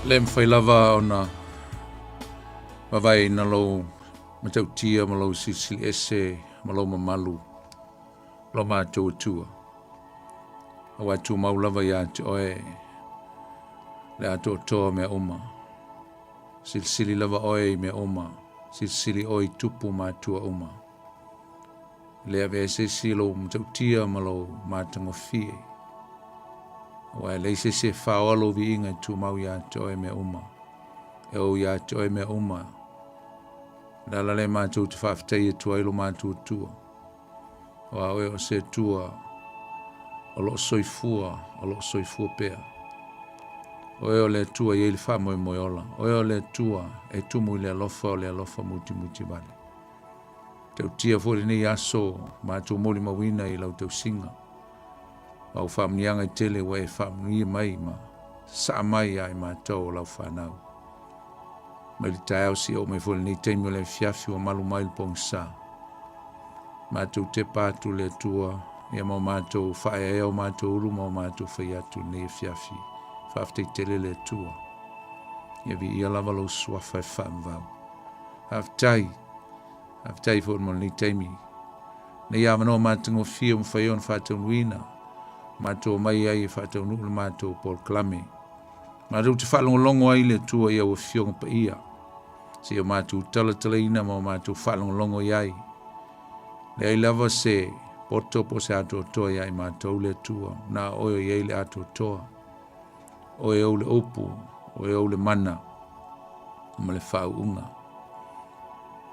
Le mafai lava ona vavaeina lou matautia ma lou silisili ese ma lou mamalu lo matou Atua. Aua e tumau lava ia te oe le atoatoa o mea uma. Silisili lava oe i mea uma, silisili oe i tupu ma atua uma. E le avea se isi lou matautia ma lou matagofie. Aua e leai se isi e faoa lou viiga e tumau ia te oe mea uma. E ou ia te oe mea uma. O le ala lea matou te faafetai atu ai lo matou Atua. Aua oe o se Atua o loo soifua, o loo soifua pea. Oe o le Atua e i ai le faamoemoe ola. Oe o le Atua e tumu i le alofa o le alofa mutimuti vale. Tautia foi lenei aso matou molimauina i lau tausiga. Ma au faamuniaga e tele ua e faamunia mai ma sasaa mai ia i matou o lau fanau. Mai le taeao seia oo mai foi lenei taimi o le afiafi ua malu mai le pogisa. Matou tepa atu le Atua ia ma o matou faaeaea o matou ulu ma o matou fai atu lenei afiafi. Faafetai tele le Atua. Ia viia lava lou suafa e faavavau. Faafetai. Faafetai foi mo lenei taimi. Nei avanoa matagofie ua mafai ona faataunuuina. Matou omai ai e faataunuu le matou polokalame. Matou te faalogologo ai le Atua i au afioga paia. Seia o matou talatalaina ma o matou faalogologo i ai. Leai lava se poto po o se atoatoa ia i matou le Atua, na o oe o i ai le atoatoa. Oe ou le upu, oe ou le mana ma le faauuga.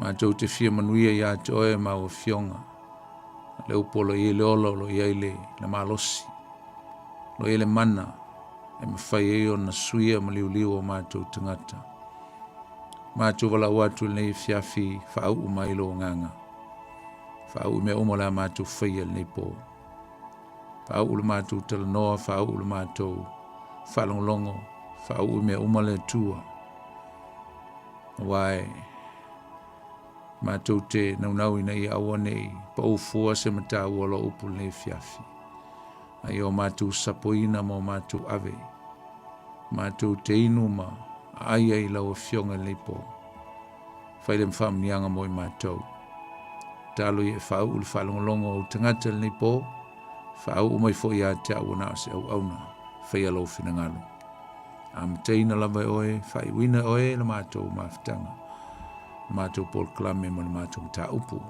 Matou te fia manuia ia te oe ma au afioga. Le upu o lo o i ai le ola, o lo o i ai le, le malosi. O lo o i ai le mana e mafai ai ona suia ma liuliu o matou tagata. Matou valaau atu i lenei afiafi faauu mai lou agaga. Faauu mea uma o le a matou faia i lenei po. Faauu le matou talanoa, faauu le matou faalogologo, faauu mea uma le Atua. Aua e matou te naunau ina ia aua ne i pau fua se mataua o lou upu i lenei afiafi. A ia o matou sapoina ma o matou ave, matou te inu ma aai ai i lau Afioga i lenei po. Fai lea ma faamuniaga mo i matou. Talo ia e faauu le faalogologo o ou tagata i lenei po, faauu mai foi ia te au ua na o se auauna, faia lou finagalo. Amataina lava e oe, faaiuina e oe le matou mafutaga, le matou polokalame ma le matou mataupu.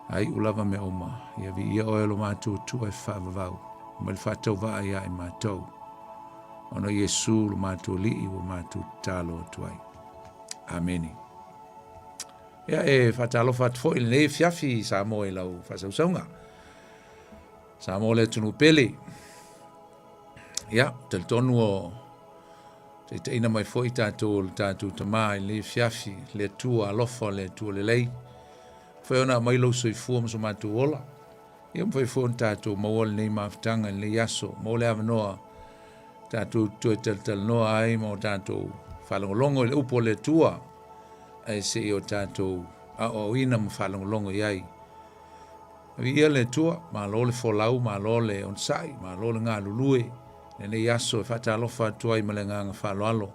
A iu lava mea uma, ia viia oe lo matou Atua e faavavau, mai le faatauvaa ia i matou. Ona o Iesu lo matou Alii ua matou tatalo atu ai. Amene. Ia e faatalofa atu foi i lenei afiafi i Samoa i lau faasausauga. Samoa le atunuu pele. Ia, talitonu o taitaiina mai foi tatou o le tatou Tama i lenei afiafi, le Atua alofa, le Atua lelei. Mafai ona aumai lou soifua ma so matou ola. Ia mafai foi ona tatou maua lenei mafutaga i lenei aso, maua le avanoa tatou toe talatalanoa ai ma o tatou faalogologo i le upu a le Atua, ae se i o tatou aoaoina ma faalogologo i ai. Viia le Atua, malo le folau, malo le onosai, malo le galulue i lenei aso e faatalofa atu ai ma le agaga faaaloalo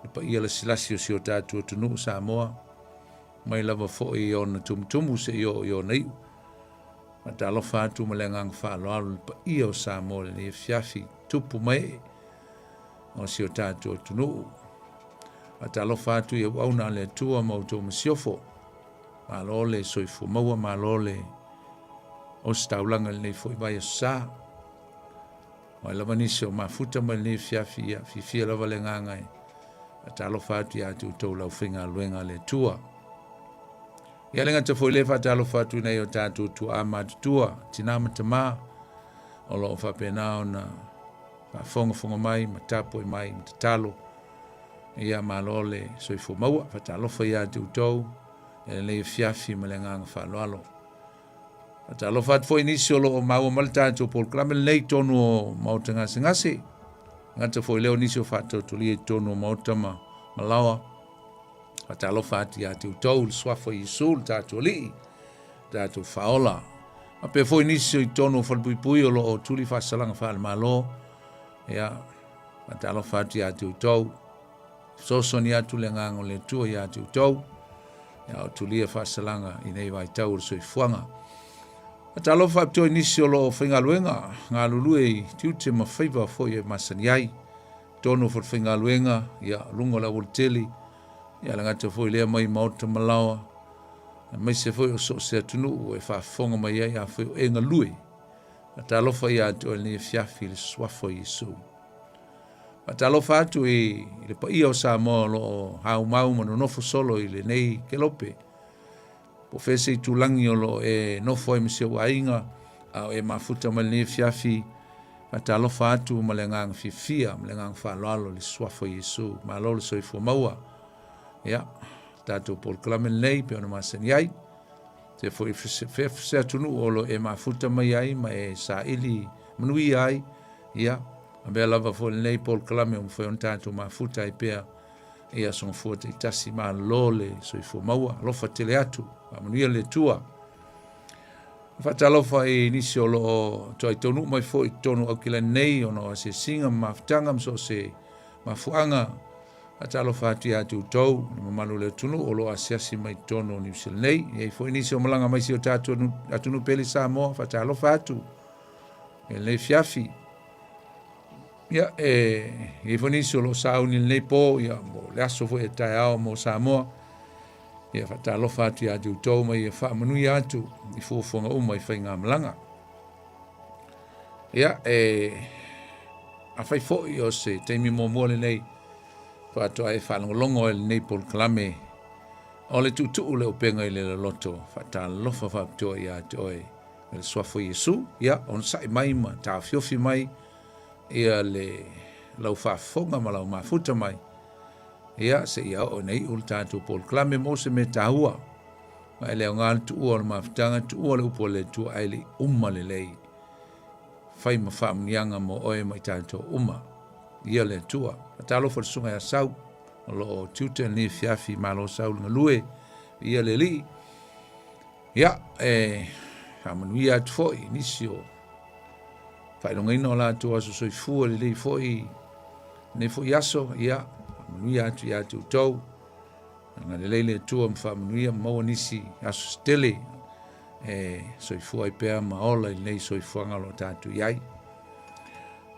i le paia lasilasi o si o tatou atunuu Samoa, mai lava foi i ona tumutumu seia oo i ona iu. Faatalofa atu ma le agaga faaaloalo i le paia o Samoa i lenei afiafi, tupu ma ee o si o tatou atunuu. Faatalofa atu i auauna a le Atua ma outou masiofo. Malo le soifua maua, malo le ositaulaga i lenei foi vaiaso sa. O ai lava nisi o mafuta mai lenei afiafi, ia fiafia lava le agaga e faatalofa atu ia te outou lau faigaluega a le Atua. Ia le gata foi le faatalofa atu i nai o tatou tuaa matutua, tina ma tama, o lo o faapena ona faafogafoga mai ma tapuai mai ma tatalo. Ia malo le soifua maua, faatalofa ia te outou i lenei afiafi ma le agaga faaaloalo. Faatalofa atu foi i nisi o lo o maua mai le tatou polokalame lenei i totonu o maota gasegase. Gata foi lea o nisi o faatautolia i totonu o maota ma malaoa. Faatalofa atu ia te outou le suafa o Iesu le tatou Alii, le tatou Faaola. Faapea foi nisi o i totonu o falepuipui o lo o tuli faasalaga faale-Malo. Ia, faatalofa atu ia te outou. Fesoasoani atu le Agaga o le Atua ia te outou, a o tulia faasalaga i nei vaitau o le soifuaga. Faatalofa faapitoa i nisi o lo o faigaluega, galulue i tiute ma faiva foi e masani ai. Tonu o faigaluega, ia, luga o le aualatele, ia le gata foi lea mai maota ma laoa, aemaise foi o so o se atunuu e faafofoga mai ai afai o e galue. Faatalofa ia te oe i lenei afiafi i le suafa o Iesu. Faatalofa atu i le paia o Samoa o lo o haumau ma nonofo solo i lenei kelope. Po o fea se itulagi o lo o e nofo ai ma si ou aiga, a o e mafuta mai lenei afiafi, faatalofa atu ma le agaga fiafia ma le agaga faaaloalo i le suafa o Iesu. Malo le soifua maua. Ia, tatou polokalame lenei pei ona masani ai. Se foi se atunuu o lo e mafuta mai ai ma e saili manuia ai, ia, avea lava foi lenei polokalame o mafai ona tatou mafuta ai pea i aso gafua taitasi. Malo le soifua maua, alofa tele atu, faamanuia le Atua. Faatalofa i nisi o lo o toai taunuu mai foi i totonu o Aukilani nei ona o asiasiga ma mafutaga ma so o se mafuaaga. Faatalofa atu ia te outou, le mamalu o le atunuu o lo o asiasi mai i totonu o Niu Sila nei. E i ai foi nisi o malaga mai si o tatou atunuu pele Samoa, faatalofa atu i lenei afiafi. Ia, e i ai foi nisi o lo o sauni i lenei po, ia, mo le aso foi e taeao mo Samoa. Ia, faatalofa atu ia te outou ma ia faamanuia atu i fuafuaga uma i faigamalaga. Ia, e afai foi o se taimi muamua lenei faatoa e faalogologo ai i lenei polokalame o le tuutuu le upega i le loloto, faatalofa faapitoa ia te oe i le suafa o Iesu. Ia, onosai mai ma taofiofi mai ia le lau faafofoga ma lau mafuta mai, ia, seia oo ina iu le tatou polokalame mo se mea taua. Ma e le aoga le tuua o le mafutaga, tuua le upu a le Atua ae le i uma lelei. Fai ma faamuniaga mo oe ma i tatou uma. Ia le Atua. Faatalofa i le susuga ia Sau, o lo o tiute i lenei afiafi, malo Sau le galue, ia le Alii. Ia, e faamanuia atu foi i nisi o faailogaina o latou aso soifua lelei foi lenei foi aso, ia, faamanuia atu ia te outou. Agalelei le Atua ma faamanuia ma maua nisi aso se tele e soifua ai pea ma ola i lenei soifuaga o lo o tatou i ai.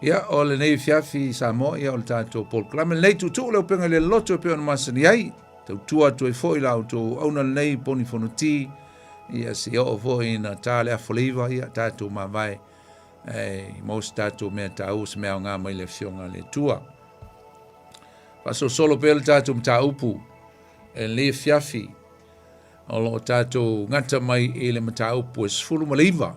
Ia, o lenei afiafi i Samoa, ia o le tatou polokalame lenei tuutuu le upega i le loto e pei ona masani ai. Tautua atu ai foi la outou auauna lenei poni fonoti, ia se oo foi ina ta le afa o le iva, ia tatou mavae e maua se tatou mea taua, se mea aoga mai le afioga a le Atua. Faasolosolo pea le tatou mataupu e lenei afiafi o lo o tatou gata mai i le mataupu e 19,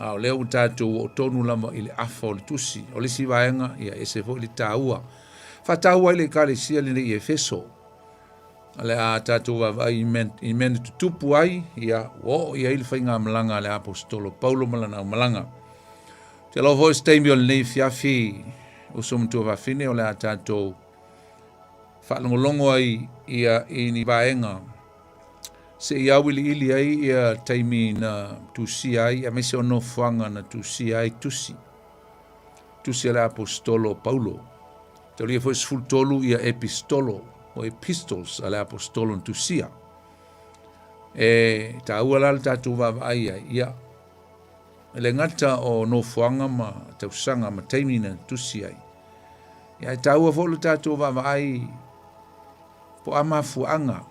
a o lea ua tatou oo tonu lava i le afa o le tusi. O le isi vaega, ia ese foi le taua. Faataua ai le Ekalesia lenei i Efeso. O le a tatou vaavaai i mea na tutupu ai, ia ua oo i ai le faigamalaga a le aposetolo Paulo ma lana aumalaga. Ou te iloa foi o se taimi o lenei afiafi, uso ma tuafafine, o le a tatou faalogologo ai ia i ni vaega se i auiliili ai ia taimi na tusia ai, aemaise o nofoaga na tusia ai tusi, tusi a le aposetolo o Paulo. Taulia foi 13 ia epistolo o epistles a le aposetolo na tusia. E taua la le tatou vaavaai ai, ia, E le gata o nofoaga ma tausaga ma taimi na tusi ai, ia e taua foi lo tatou vaavaai po a mafuaaga,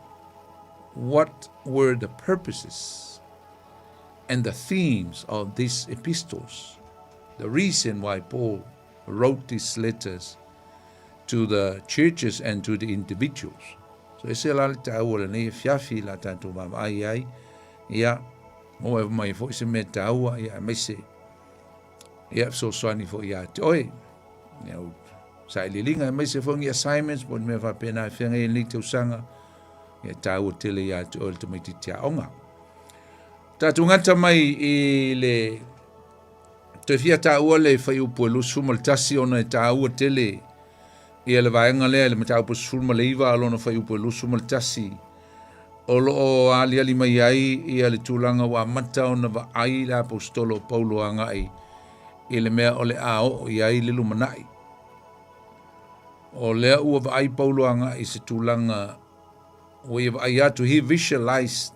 what were the purposes and the themes of these epistles, the reason why Paul wrote these letters to the churches and to the individuals. So ese la le taua o lenei afiafi la tatou vaavaai ai, ia, Maua mai foi se mea taua, ia, aemaise, ia, fesoasoani foi ia te oe. Ia, o sailiiliga, aemaise foi ni assignments, po o ni mea faapena e feagai ai lenei tausaga, ia, taua tele ia te oe le tamaitiiti aoga. Tatou gata mai i le toe fia taua le fuaiupu e 21 ona e taua tele ia le vaega lea i le mataupu 19 a lona fuaiupu e 21 o lo o aliali mai ai ia le tulaga ua amata ona vaai le aposetolo o Paulo agai i le mea o le a oo i ai le lumanai. O lea ua vaai Paulo agai i se tulaga ua ia vaai atu, he visualized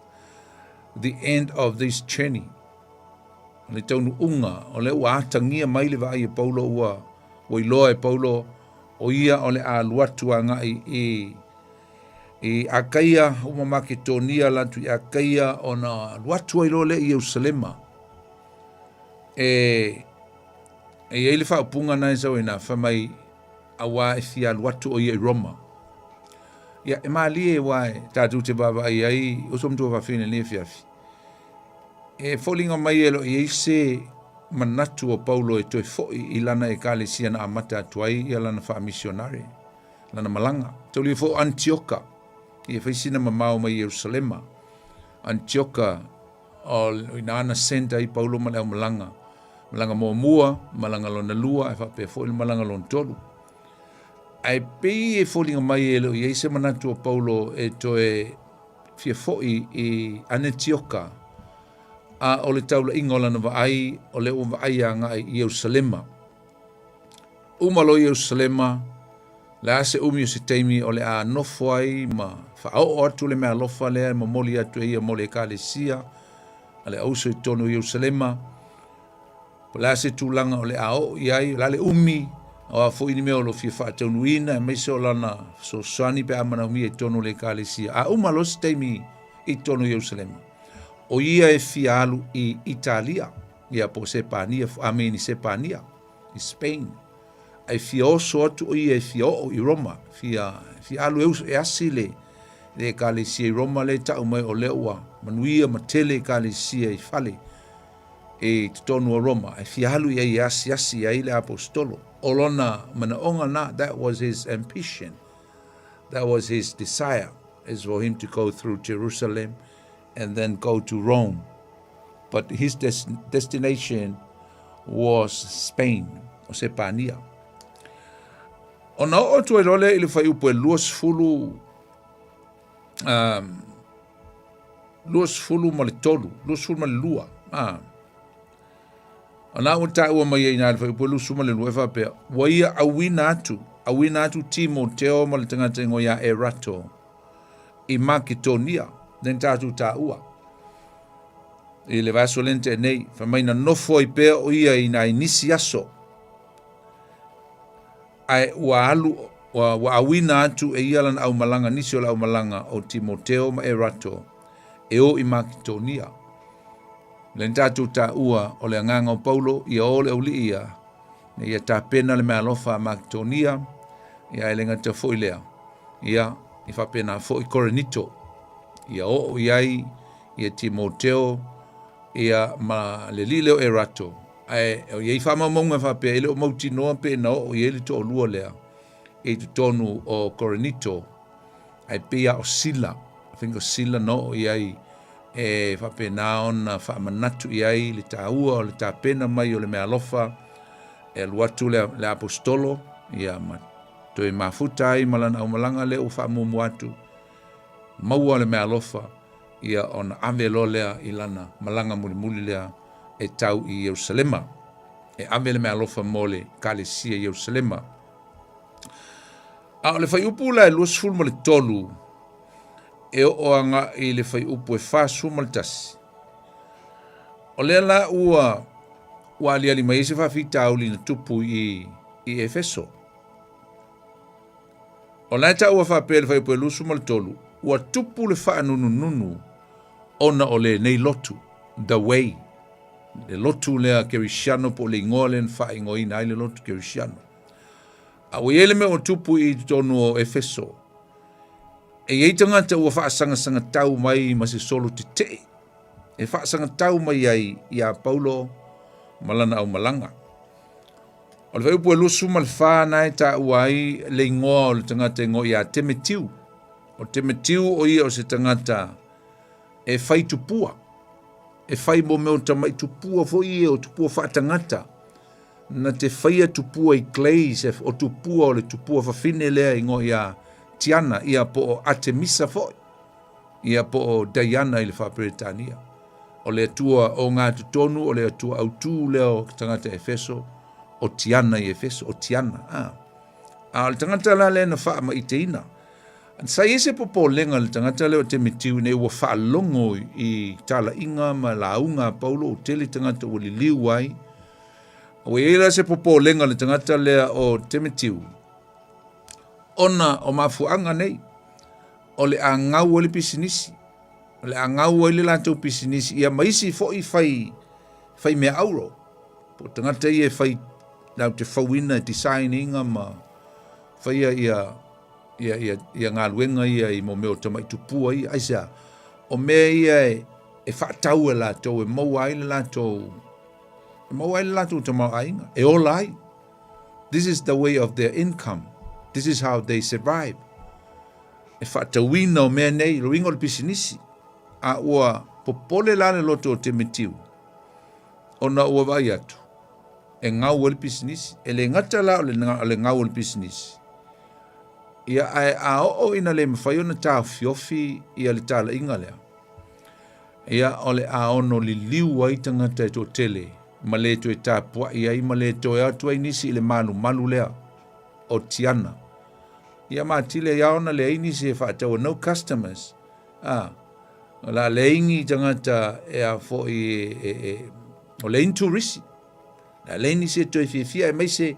the end of this journey. O le taunuuga, o lea ua atagia mai le vaai e Paulo ua ua iloa e Paulo o ia o le a alu atu agai i i Akaia, uma Maketonia alu atu i Akaia ona alu atu ai loa lea i Ierusalema. E e i ai le faaupuga na e sau ai na, fai mai auā e fia alu atu o ia i Roma. Ia, e malie aua e tatou te vaavaai ai, uso ma tuafafine i lenei afiafi. E foliga mai e le o i ai se manatu o Paulo e toe foi i lana ekalesia na amata atu ai ia lana faamisionare, lana malaga. Taulia foi o Anitioka, ia fai sina mamao mai Ierusalema. Anitioka, o ina na send ai Paulo ma le aumalaga, malaga muamua, malaga lona lua, ae faapea foi le malaga lona tolu. Ae pei e foliga mai e le o i ai se manatu o Paulo e toe fia foi i Anetioka, a o le taulaiga o lana vaai, o lea ua vaai agai i Ierusalema. Uma loa Ierusalema, le a se umi o se taimi o le a nofo ai ma faaoo atu le meaalofa lea e momoli atu e ia mo le ekalesia a le auso i totonu o Ierusalema. Po o le a se tulaga o le a oo i ai, o le a le umi, o a foi ni mea o lo o fia faataunuuina, aemaise o lana fesoasoani pe a manaomia i totonu o le ekalesia. A uma loa se taimi i totonu o Ierusalema, o ia e fia alu i Italia, ia po o Sepania, amini Sepania, i Spain. Ae fia oso atu o ia e fia oo i Roma, fia, fia alu e, e asi le, le ekalesia i Roma le tau mai o lea ua manuia ma tele ekalesia i fale i totonu o Roma, e fia alu i ai e asiasi ai le aposetolo. O lona manaoga na, that was his ambition. That was his desire, is for him to go through Jerusalem and then go to Rome. But his des destination was Spain, o Sepania. Ona oo atu ai loa lea i le fuaiupu e 20, um, 23, 22, a. Ona ua taua mai ai i ina i le fuaiupu e 22 e faapea, ua ia auina atu, auina atu Timoteo ma le tagata igoa ia Erato i Maketonia, lea na tatou taua i le vaiaso lea na tea nei, fai mai na nofo ai pea o ia i nai nisi aso, ae ua alu, ua, ua auina atu e ia lana aumalaga, nisi o le aumalaga o Timoteo ma Erato, e o i Maketonia. Lea na tatou taua o le agaga o Paulo, ia o le aualii ia, ina ia tapena le meaalofa a Maketonia, ia ae le gata foi lea, ia, i faapena foi Korinito, ia oo i ai ia Timoteo, ia ma le alii lea o Erato, ae o i ai faamaumauga e faapea e le o mautinoa pe na oo i ai le toalua lea i totonu o Korinito, ae pei lava o Sila, I think o Sila na oo i ai e faapena ona faamanatu i ai le taua o le tapena mai o le meaalofa e alu atu le, le aposetolo ia ma toe mafuta ai ma lana aumalaga lea ua faamuamua atu maua le meaalofa ia ona ave loa lea i lana malaga mulimuli lea e tau i Ierusalema, e ave le meaalofa mo le Ekalesia i Ierusalema. A o le fuaiupu la e 23 e oo agai i le fuaiupu e 41, o lea la ua ua aliali mai ai se faafitauli na tupu i, i Efeso. O la e taua faapea i le fuaiupu e 23, ua tupu le faanunununu ona o lenei lotu, The Way, le lotu lea Kerisiano po o le igoa lea na faaigoaina ai le lotu Kerisiano. A ua i ai le mea ua tupu i totonu o Efeso, e i ai tagata ua faasangasangatau mai ma se solo tetee e faasangatau mai ai iā Paulo ma lana aumalaga. O le fuaiupu e 24 na e taua ai le igoa o le tagata igoa ia Temetiu. O Temetiu o ia o se tagata e fai tupua, e fai mo mea o tamai tupua foi ia o tupua faatagata. Na te faia tupua i glaze, o tupua o le tupua fafine lea igoa ia Tiana, ia po o Atemisa foi, ia po o Diana i le Faa-Peretania. O le Atua ogatotonu, o le Atua autū lea o tagata Efeso, o Tiana i Efeso, o Tiana, a. A o le tagata la lea na faamaiteina. Sa i ai se popolega i le tagata lea o Temetiu ina ua faalogo i talaiga ma lauga a Paulo ua tele tagata ua liliu ai. Ua i ai la se popolega i le tagata lea o Temetiu ona o mafuaaga nei, o le a gau ai le pisinisi, o le a gau ai le latou pisinisi ia ma isi foi fai fai mea auro, po o tagata ia e fai latou te fauina, design ina ma faia ia ia, ia, ia galuega ia i mo mea o tamai tupua ia. Aisea? O mea ia e, e faatau e latou e maua ai le latou e maua ai le latou tamaoaiga, e ola ai. This is the way of their income. This is how they survive. E faatauina o mea nei, le uiga o le pisinisi. A ua popole la le loto o Temetiu, ona ua vaai atu, e gau ai le pisinisi. E le gata la o le, o le gau o le pisinisi, ia ae a oo ina le mafai ona taofiofi ia le talaiga lea, ia o le a ono liliu ai tagata e toatele ma le toe tapuai ai ma le toe atu ai nisi i le malumalu lea o Tiana. Ia ma atili ai ona leai nisi e faataua, no customers. Ah, o le a leai ni tagata e a foi e, e, e, o leai ni turisi. Le a leai nisi e toe fiafia aemaise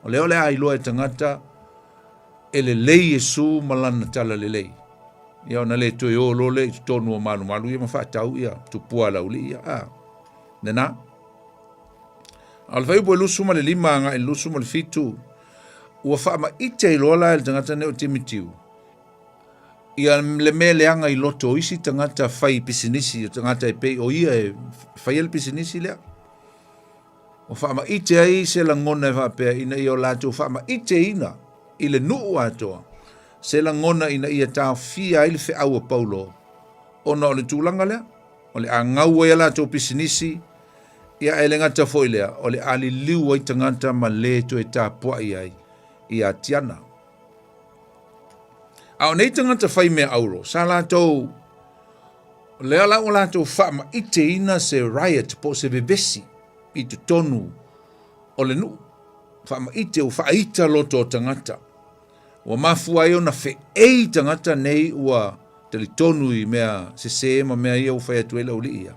o lea o le a iloa e tagata e lelei Iesu ma lana talalelei. Ia ona le toe o loa lea i totonu o malumalu ia ma faatau ia tupua a le aualii ia. Ah, lena. A o le fuaiupu e 25 agai i le 27, ua faamaite ai loa la e le tagata nei o Timitiu ia le mea leaga i loto o isi tagata fai pisinisi, o tagata e pei o ia e faia le pisinisi lea. Ua faamaite ai se lagona e faapea ina ia o latou faamaiteina i le nuu atoa se lagona ina ia taofia ai le feau a Paulo ona o le tulaga lea, o le a gau ai a latou pisinisi, ia ae le gata foi lea, o le a liliu ai tagata ma le toe tapuai ai ia Tiana. A o nei tagata fai mea auro, sa latou lea la ua latou faamaiteina se riot po o se vevesi i totonu o le nuu. Faamaite ua faaita loto o tagata. Ua mafua ai ona feei tagata nei ua talitonu i mea sese ma mea ia ua fai atu ai le aualii ia.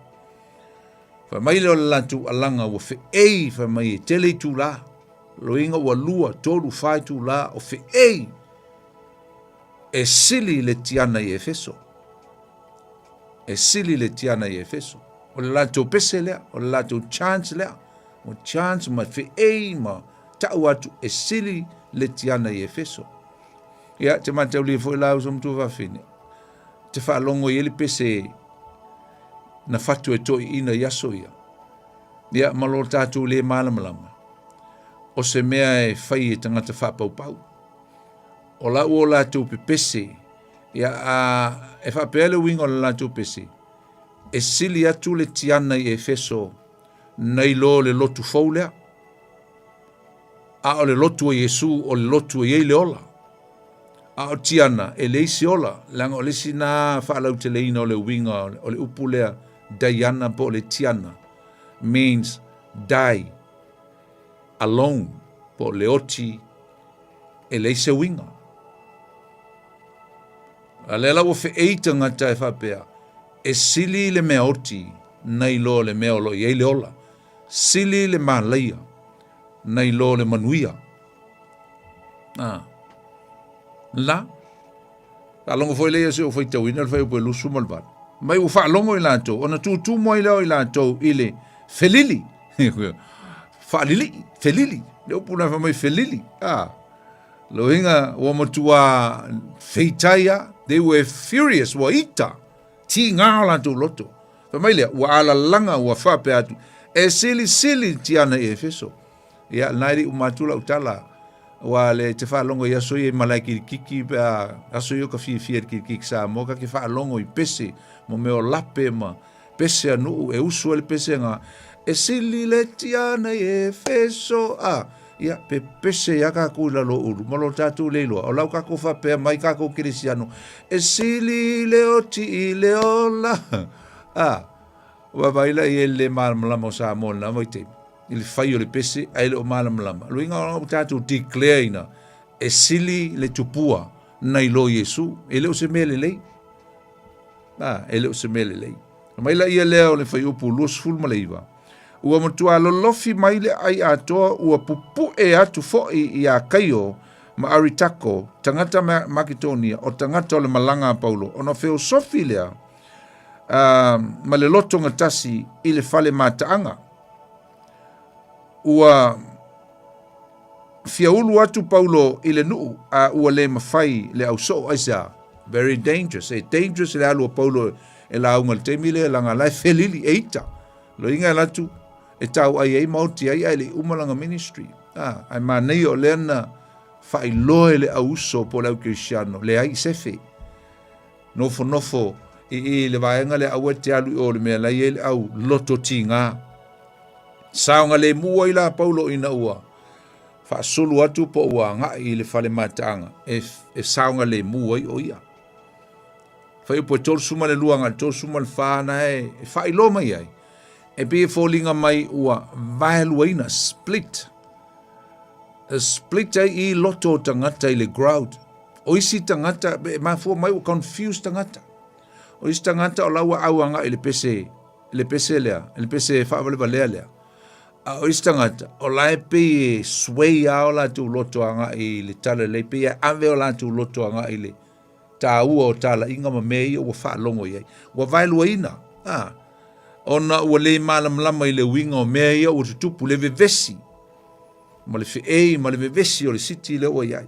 Fai mai lea o le latou alaga ua feei, fai mai e tele itula. Loiga ua 2, 3, 4 itula o feei e sili le tiana i Efeso. E sili le tiana i Efeso. O le latou pese lea, o le latou chance lea. O chance ma feei ma tau atu e sili le tiana i Efeso. Ia, te mataulia foi la uso matua fafine. Te faalogo i ai le pese na fatu e toeaiina i aso ia. Ia, ma lo tatou le malamalama. O se mea e fai e tagata faapaupau. O la ua o latou pepese, ia, a, e faapea le uiga o le latou pese, e sili atu le tiana i Efeso nai lo le lotu fou lea. A o le lotu o Iesu o le lotu e i ai le ola. A o Tiana, e leai se ola, leaga o le isi na faalauteleina o le uiga o le upu lea Diana po o le Tiana means die alone, po o le oti e leai se uiga. A lea la ua feei tagata e faapea, e sili le mea oti nai lo le mea o lo o i ai le ola, sili le malaia nai lo le manuia. Ah. La. Faalogo foi lea se o faitauina le fuaiupu e 28. Mai ua faalogo i latou, ona tutumu ai lea o i latou i le felili. Faalilii, felili. Le upu na fai mai felili. Ah. Loiga ua matua feitai a. They were furious, ua ita. Tigā o latou loto. Fai mai lea, ua alalaga, ua faapea atu, e silisili tiana i Efeso. Ia, lena e le i uma atu lau tala, ua le te faalogo i aso ia i malae kilikiki, pe a aso ia o ka fiafia i le kilikiki Samoa, ka ke faalogo i pese, mo mea o lape ma pese a nuu, e usu ai le pese nga, e sili le tiana i Efeso, a, ia, pe pese ia kākou i lalo o ulu, ma lo tātou le iloa, o lau kākou faapea mai kākou kerisiano, e sili le oti i le ola, a, vaavaai la i ai le le malamalama o Samoa i lena vaitaimi. I le fai o le pese ae le o malamalama. Luiga o tatou declare ina e E sili le tupua nai lo Iesu. E le o se mea lelei. A, e le o se mea lelei. Mai laia lea o le fuaiupu 29, ua matua lolofi mai le ai atoa ua pupu'e atu foi iā Kaio ma Aritako, tagata Maketonia, o tagata o le malaga a Paulo, ona feosofi lea uh, ma le loto gatasi i le fale mataaga. Ua fia ulu atu Paulo i le nuu a ua le mafai le ausoo. Aisea? Very dangerous. E dangerous le alu o Paulo e lauga i le taimi lea leaga la e felili e ita. Loiga e alu atu e tauai ai ma oti ai ae le i uma lana ministry. Ah, ae manaia o lea na faailoa e le au uso po o le au kerisiano, leai sefe. Nofonofo i i le vaega lea aua e te alu i o i le mea la e i ai le au loto tiga. Saogalemu ai la Paulo ina ua faasolo atu po ua agai i le fale mataaga e, e saogalemu ai o ia. Fuaiupu e 32 agai i le 34 na e, e faailoa mai ai, e pei e foliga mai ua vaeluaina, split. E split ai i loto o tagata i le crowd. O isi tagata, e mafua mai ua confuse tagata. O isi tagata o la ua au agai i le pese, le pese lea, le pese faavalevalea lea. A o isi tagata, o la e pei e sway lava o latou loto agai i le talalelei, pei e ave o latou loto agai i le taua o talaiga ma mea ia ua faalogo i ai. Ua vaeluaina, a, ona ua le malamalama i le uiga o mea ia ua tutupu, le vevesi ma le feei ma le vevesi o le city lea ua i ai.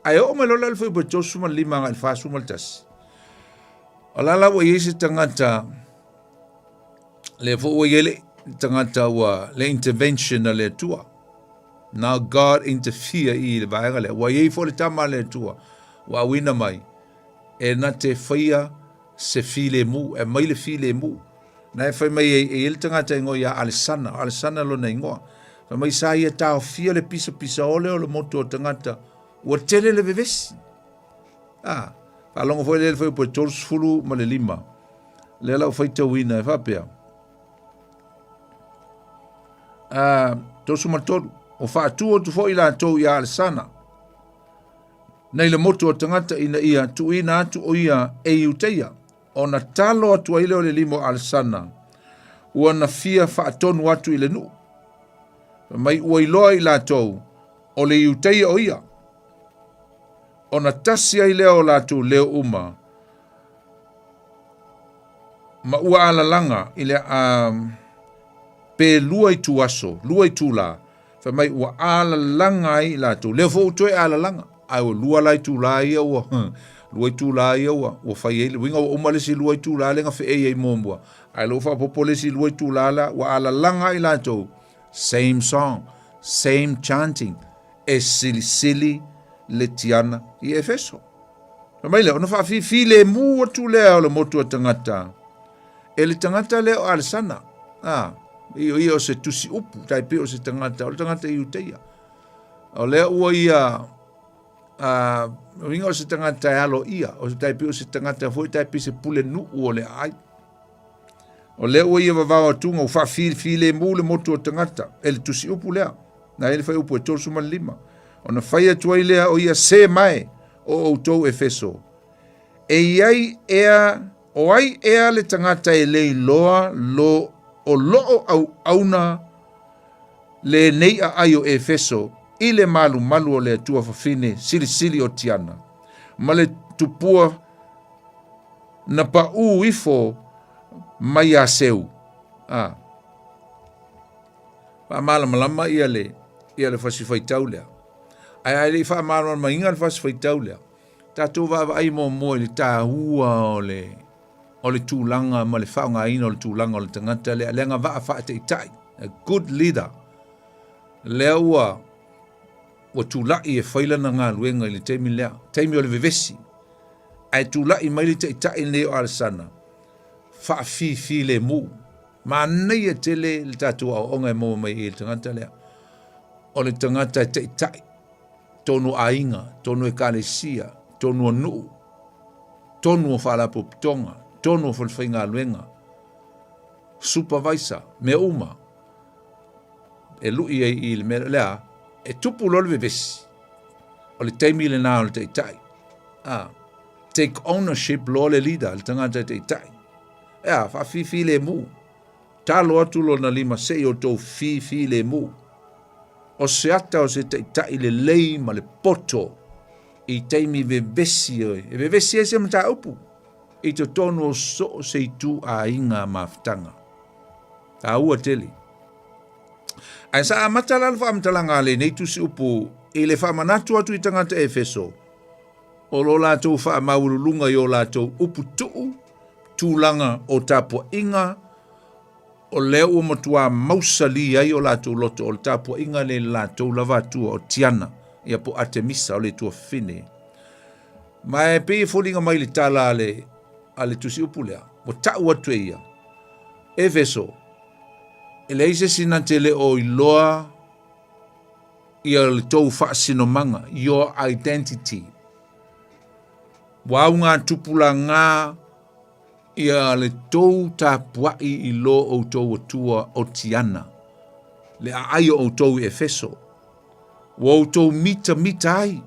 Ae oo mai loa la le fuaiupu e 35 agai i le 41, o la la ua i ai se tagata, lea foi ua i ai le tagata ua le intervention a le Atua. Now God interfere i le vaega lea. Ua i ai foi le tama a le Atua ua auina mai e na te faia se filemu, e aumai le filemu. Na e fai mai e, e i ai le tagata e igoa ia Alesana, o Alesana lona igoa. Fai mai sa ia taofia le pisapisa ole o le motu o tagata, ua tele le vevesi. Ah, faalogo foi lea le fuaiupu e 35. Lea la ua faitauina e faapea. Ah, 33. O faatu atu foi latou ia Alesana, nei le motu o tagata ina ia tuuina atu o ia e Iuteia, ona talo atu ai lea o le lima o Alesana, ua na fia faatonu atu i le nuu. Fai mai ua iloa i latou, o le Iuteia o ia. Ona tasi ai lea o latou leo uma, ma ua alalaga i le um, pe lua ituaso, lua itula, fai mai ua alalaga ai i latou. Lea foi ua toe alalaga, ae ua lua la itula ia ua, lua itula ia ua, ua fai ai le uiga ua uma le isi lua itula lea na feei ai muamua. Ae lea ua faaopoopo le isi lua itula la, ua alalaga ai latou. Same song, same chanting, e silisili le tiana i Efeso. Fai mai lea, ona faafifilemu atu lea o le motu a tagata e le tagata lea o Alesana. A, ia ia o se tusi upu, tai pei o se tagata, o le tagata Iuteia. O lea ua ia, a, uiga o se tagata e alo ia, o se tai pei o se tagata foi tai pei se pule nuu o le aai. O lea ua ia vavao atuga ua faafilemu le motu o tagata e le tusi upu lea. Na e le fuaiupu e 35. Ona fai atu ai lea o ia se mae o outou Efeso. E i ai ea, o ai ea le tagata e le iloa lo o loo auauna lenei aai o Efeso i le malumalu o le Atua fafine silisili o Tiana, ma le tupua na paʻū ifo mai iā Seu. A. Faamalamalama ia le, ia le fasi faitau lea. Ae a le i faamalamalamaina le fasi faitau lea, tatou vaavaai muamua i le taua o le, o le tulaga ma le faaaogaina o le tulaga o le tagata lea, le agavaa faataitai, a good leader, lea ua, ua tulai e fai lana galuega i le taimi lea, taimi o le vevesi. Ae tulai mai le taitai lenei o Alesana, faafifilemu. Manaia tele le tatou aoaoga e maua mai i le tagata lea. O le tagata e taitai tonu aiga, tonu ekalesia, tonu o nuu, tonu o faalapotopotoga, tonu o falefaigaluega, supervisor, mea uma e lui ai i le mea lea, e tupu loa le vevesi. O le taimi lena o le taitai. A, take ownership loa le leader, le tagata e taitai. Ea, faafifilemu. Talo atu lona lima se i outou fifilemu. O se ata o se taitai lelei ma le poto i taimi vevesi e vevesi ai se mataupu i totonu o so o se ituaiga mafutaga. Taua tele. Ae sa amata la le faamatalaga a lenei tusiupu i le faamanatu atu i tagata Efeso o lo latou faamaualuluga i o latou upu tuu, tulaga o tapuaiga, o lea ua matuā mausali ai o latou loto o le tapuaiga lea i le latou lava atua o Tiana, ia po Atemisa o le tuafafine. Ma e pei e foliga mai le tala a le, a le tusiupu lea, ua tau atu e ia, Efeso, e leai se isi na te le o iloa ia le tou faasinomaga, your identity. Ua augatupulaga ia le tou tapuai i lo outou Atua o Tiana, le aai o outou i Efeso, ua outou mitamita ai.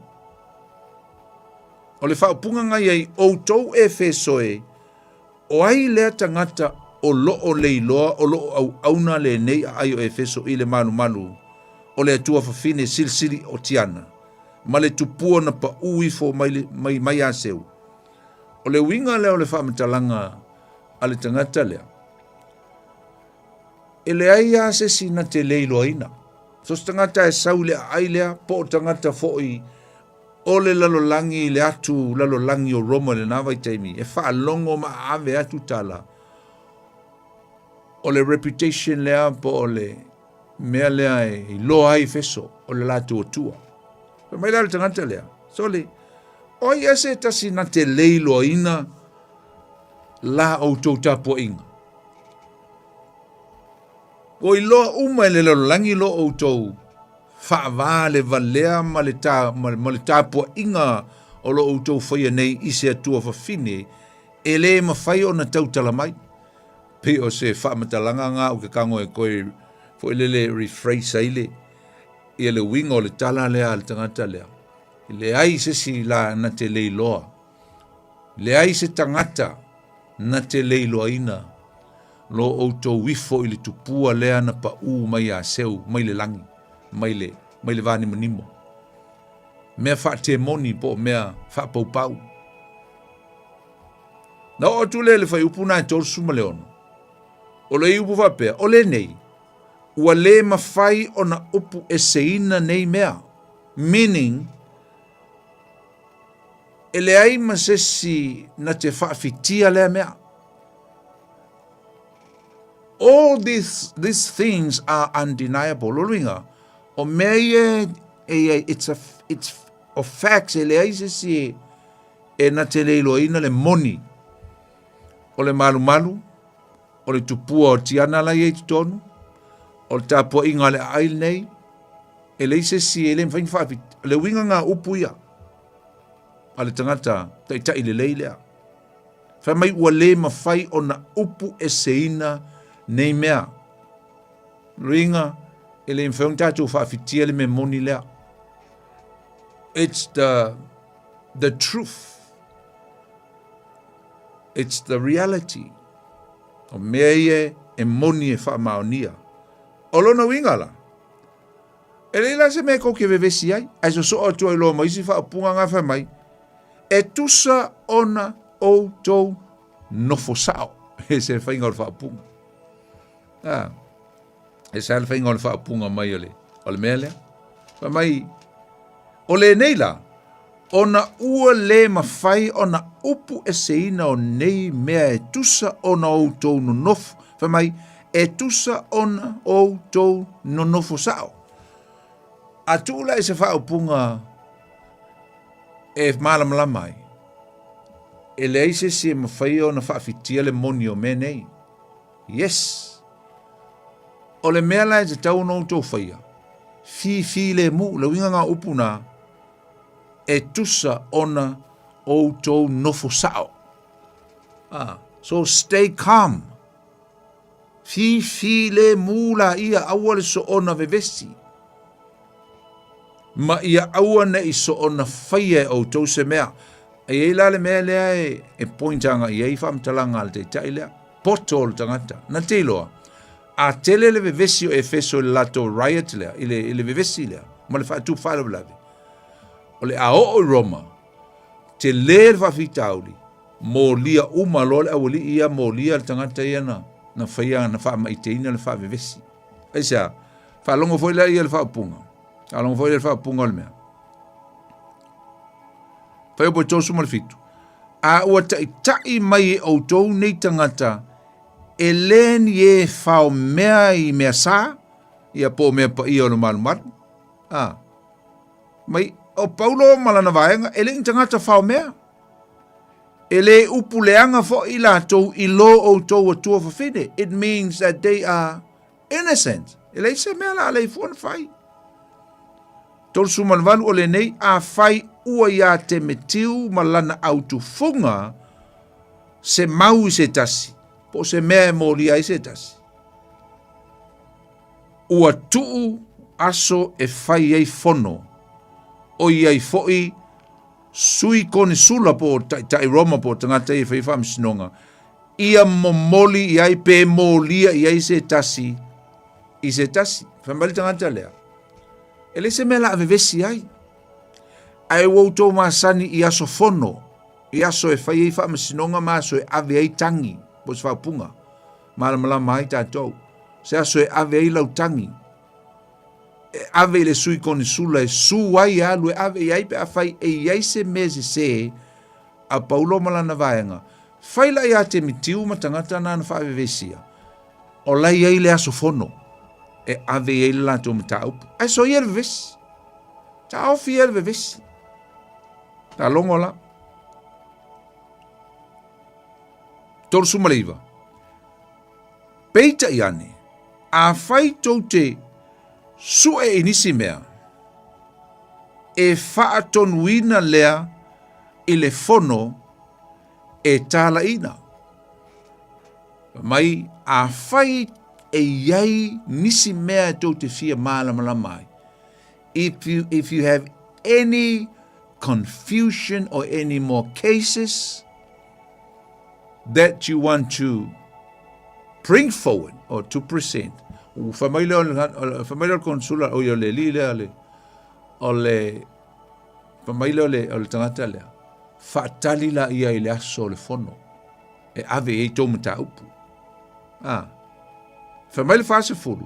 O le faaupuga na i ai, outou Efeso e, o ai lea tagata o lo o leiloa o lo o auauna lenei aai o Efeso i le malumalu o le Atua fafine silisili o Tiana, ma le tupua na paʻū ifo mai, mai, mai Aseu. O le uiga lea o le faamatalaga a le tagata lea, e leai lava se isi na te le iloaina. So se tagata e sau i le aai lea, po o tagata foi o le lalolagi i le atu lalolagi o Roma i lena vaitaimi, e faalogo ma aave atu tala, o le reputation lea po o le mea lea e iloa ai Efeso o le latou Atua. Fai mai la le tagata lea, sole, o ai ea se tasi na te le iloaina la outou tapuaiga? Ua iloa uma e le lalolagi lo outou faavā le valea ma le, ta, ma, ma le tapuaiga o lo outou faia nei i se Atua fafine e le mafai ona tautala mai. Pei o se faamatalaga nga ou te tago e toe foi lele rephrase ai le ia le uiga o le tala lea a le tagata lea. E leai se isi la na te le iloa. Leai se tagata na te le iloaina lo outou ifo i le tupua lea na paʻū mai ia Seu mai le lagi, mai le, mai le vanimonimo. Mea faatemoni po o mea faapaupau. Na oo atu lea i le fuaiupu na e 36, o le upu faapea, o lenei, ua le mafai ona upu eseina nei mea, meaning, e leai ma se isi na te faafitia lea mea. All these, these things are undeniable. Lo luiga, o mea ia e, e, it's a, it's o facts e leai se isi e, e na te le iloaina le moni o le malumalu, o le tupua o Tiana la i ai totonu, o le tapuaiga a le aai lenei, e leai se isi e le mafai ona faapit. O le uiga ngā upu ia a le tagata taitai lelei lea. Fai mai ua le mafai ona upu eseina nei mea. Luiga, e le mafai ona tatou faafitia le mea moni lea. It's the the truth. It's the reality. O mea ia e moni e faamaonia. O lona uiga la, e leai la se mea kou ke vevesi ai, ae sosoo atu ai loa ma isi faaupuga nga fai mai, e tusa ona outou nofo sao. E se faiga o le faaupuga. Ah, e sa le faiga o le faaupuga mai o le, o le mea lea. Fai mai, o lenei la, ona ua le mafai ona upu eseina o nei mea e tusa ona outou nonofo. Fai mai, e tusa ona outou nonofo sao. A tuu la i se faaupuga e malamalama ai, e leai se isi e mafai ona faafitia le moni o mea nei. Yes! O le mea la e tatau ona outou faia, fifilemu, le uiga nga upu na, e tusa ona outou nofo sao. Ah, so stay calm. Fifilemu la ia, aua le soona vevesi. Ma ia aua ne i soona faia e outou se mea. E i ai la le mea lea e point agai i ai faamatalaga a le taitai lea, poto o le tagata. Na te iloa, a tele le vevesi o Efeso i le latou riot lea, i le vevesi lea, ma le faatupu faalavelave, o le a oo i Roma, tele le faafitauli, molia uma loa le aualii ia, molia le tagata ia na faia, na faamaiteina le faavevesi. Aisea? Faalogo foi lea ia le faaupuga. Faalogo foi lea le faaupuga o le mea. Fuaiupu e 37. A ua taitai mai e outou nei tagata e le ni e fao mea i mea sa, ia po o mea paia o le malumalu. A. Mai, o Paulo ma lana vaega, e le i ni tagata fao mea. E le upu leaga foi latou i lo outou atua fafine. It means that they are innocent. E leai se mea la alei fua na fai. 38 o lenei, afai ua iā Temetiu ma lana autufuga se mau i se tasi, po o se mea e molia ai se tasi, ua tuu aso e fai ai fono, ʻoiai foi sui konesula po o taitai Roma po o tagata ia e faia faamasinoga, ia momoli i ai pe molia i ai se tasi i se tasi. Fai mai le tagata lea, e leai se mea la a vevesi ai, ae ua outou masani i aso fono, i aso e fai ai faamasinoga ma aso e ave ai tagi, po o se faaupuga, malamalama ai tatou, se aso e ave ai lau tagi, e ave i le sui konesula e su ai e alu e ave i ai pe afai e i ai se mea sesē a Paulo ma lana vaega. Fai la iā Temitiu ma tagata na na faavevesia, o la i ai le aso fono e ave i ai le latou mataupu. Ae soia le vevesi. Taofi ia le vevesi. Faalogo la. 39. Peitai ane, afai tou te sue i nisi mea, e faatonuina lea i le fono e talaiina. Fai mai, afai e i ai nisi mea e tou te fia malamalama ai, if you have any confusion or any more cases that you want to bring forward or to present, fai mai lea o le, fai mai lea o le konsula, oi o le alii lea o le, o le, fai mai lea o le, o le tagata lea, faatali la ia i le aso o le fono e ave i ai tou mataupu. Ah. Fai mai le 40,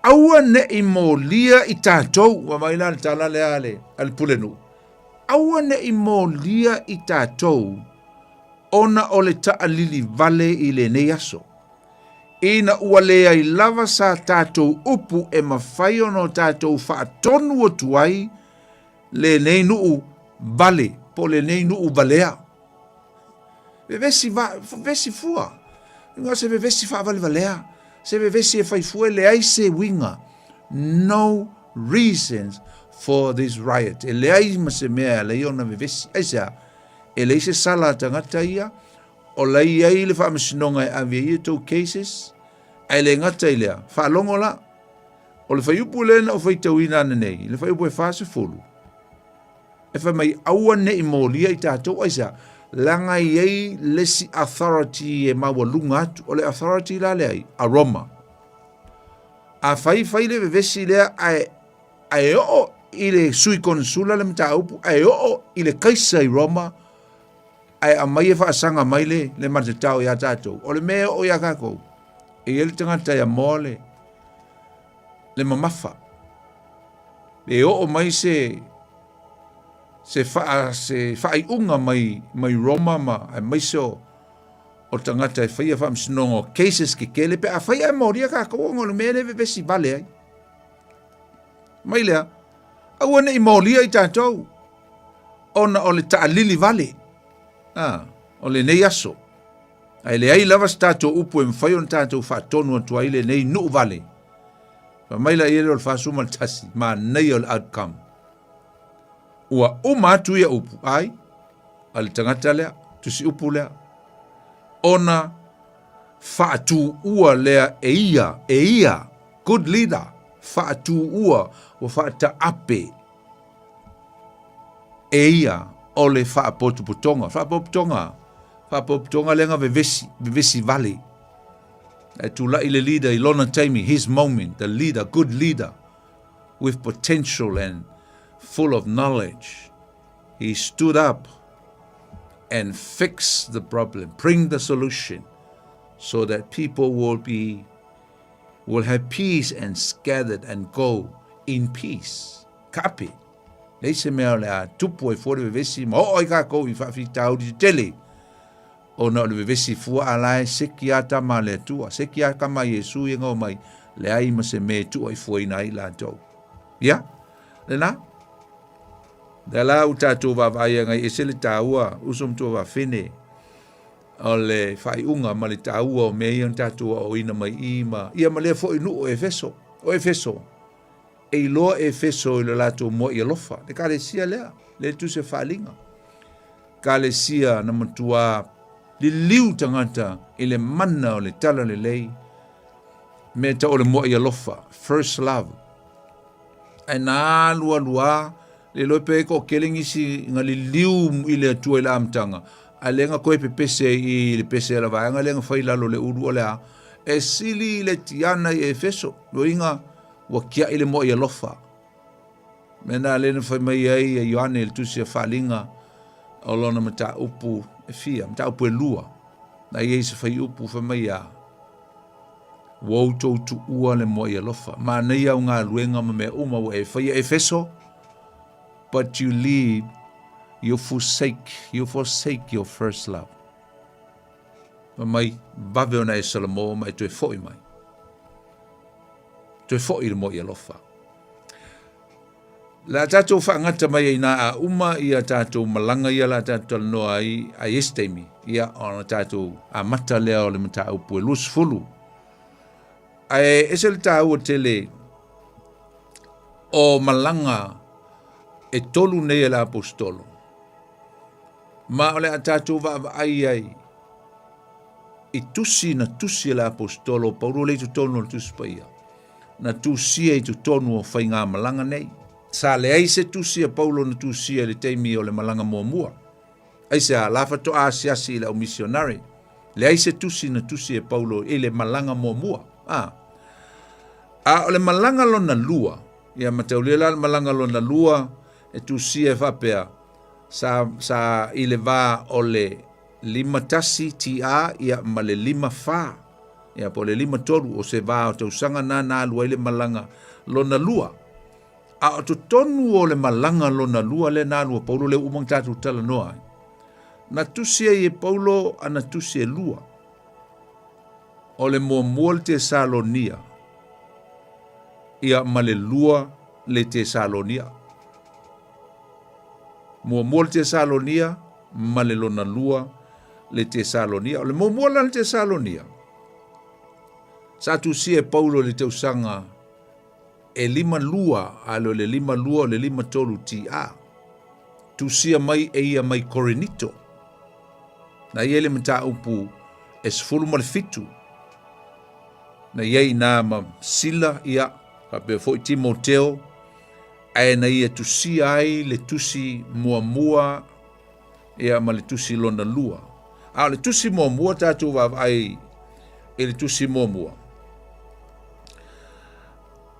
aua ne i molia i tatou, ua mai la le tala lea a le, a le pulenuu, aua ne i molia i tatou ona o le taʻalili wale i lenei aso. Ina ua leai lava sa tatou upu e mafai ona o tatou faatonu atu ai lenei nuu vale, po o lenei nuu valea. Vevesi, va, vevesi fua. Inga se vevesi faavalevalea, se vevesi e fai fua e leai se uiga. No reasons for this riot. E leai ma se mea e ala ai ona vevesi. Aisea? E leai se sala a tagata ia, o la i ai le faamasinoga e ave ai e tou cases, ae le gata i lea, faalogo la, o le fuaiupu lea na ou faitauina ananei, le fuaiupu e 40, e fai mai, aua ne i molia i tatou, aisea? Leaga e i ai le isi authority e maualuga atu, o le authority la lea ai, a Roma. Afai fai le vevesi lea ae ae oo i le sui konesula le mataupu, ae oo i le kaisa i Roma, ae aumai e faasaga mai le, le matatao iā tatou. O le mea e oo iā kākou, e i ai le tagata e amoa le, le mamafa. E oo mai se, se, faa, se faaiuga mai, mai Roma ma aemaise o, o tagata e faia faamasinoga o cases kekele pe afai ae molia kākou ona o le mea lea e vevesi vale ai. Mai lea, aua ne i molia i tatou, ona o le taalili vale, a, o lenei aso. Ae leai lava se tatou upu e mafai ona tatou faatonu atu ai lenei nuu vale. Fai mai laia lea o le 41, manaia o le outcome. Ua uma atu ia upu, ai, a le tagata lea, tusi upu lea, ona faatuua lea e ia, e ia, good leader. faatuua, ua faataape e ia o le faapotopotoga. Faapotopotoga, faapotopotoga lea na vevesi, vevesi vale. Ae tulai le leader i lona taimi, his moment, the leader, good leader, with potential and full of knowledge. He stood up and fixed the problem, bring the solution so that people will be will have peace and scattered and go in peace. Kaape. Leai se mea o le a tupu ai fua le vevesi ma oo ai kākou i faafitauli tetele ona o le vevesi fua a la e seki a tama a le Atua, seki a kama a Iesu ia ngau mai, leai ma se mea e tuaifuaina ai latou. Ia, lena. Lea la ua tatou vaavaai agai ese le taua, uso ma tuafafine, o le faaiuga ma le taua o mea ia na tatou aoaoina mai i ma, ia ma lea foi nuu o Efeso. O Efeso, e iloa Efeso i le latou moai alofa, le kalesia lea, le tusi o faaaliga. Kalesia na matuā liliu tagata i le mana o le talalelei, mea tau o le moai alofa, first love. Ae na alualu a, le iloa pe toatele nisi na liliu i le Atua i le amataga, ae lea na toe pepese i le pese a le vaega lea na fai i lalo o le ulu o le a, e sili i le tiana i Efeso, loiga ua tiai le moai alofa. Mea na lea na fai mai ai e Ioane i le tusi a Faaliga o lona mataupu e fia, mataupu e lua, na i ai se faiupu fai mai a, Ua outou tuua le moai alofa. Manaia au galuega ma mea uma ua e faia Efeso, but you leave, you forsake, you forsake your first love. Fai mai, vave ona e salamo ma e toe foi mai. Toe foi le moai alofa. Le a tatou faagata mai ai inā a uma ia tatou malaga ia la tatou talanoa ai a i isi taimi, ia ona tatou amata lea o le mataupu e 20. Ae ese le taua tele o malaga e tolu nei e le aposetolo, ma o le a tatou vaavaai ai i tusi na tusi e le aposetolo o Paulo lea i totonu o le Tusi Paia. na tusia i totonu o faigamalaga nei. Sa leai se tusi a Paulo na tusia i le taimi o le malaga muamua. Aisea, la faatoa asiasi i le au misionare. Leai se tusi na tusi e Paulo i le malaga muamua. A, a o le malaga lona lua, ia mataulia la le malaga lona lua e tusia e faapea, sa, sa i le va o le 51 TA ia ma le 54 ia po o le 53 o se va o tausaga na na alu ai le malaga lona lua. A o totonu o le malaga lona lua lea na alu a Paulo lea ua uma ona tatou talanoa ai, na tusi ai e Paulo ana tusi e lua. O le muamua le Tesalonia ia ma le lua le Tesalonia. Muamua le Tesalonia ma le lona lua le Tesalonia. O le muamua la le Tesalonia, sa tusia e Paulo i le tausaga e 52, a le o le 52 o le 53 TA. Tusia mai e ia mai Korinito. Na i ai le mataupu e 17. Na i ai inā ma Sila, ia, faapea foi Timoteo, ae na ia tusia ai le tusi muamua ia ma le tusi lona lua. A o le tusi muamua tatou vaavaai i le tusi muamua.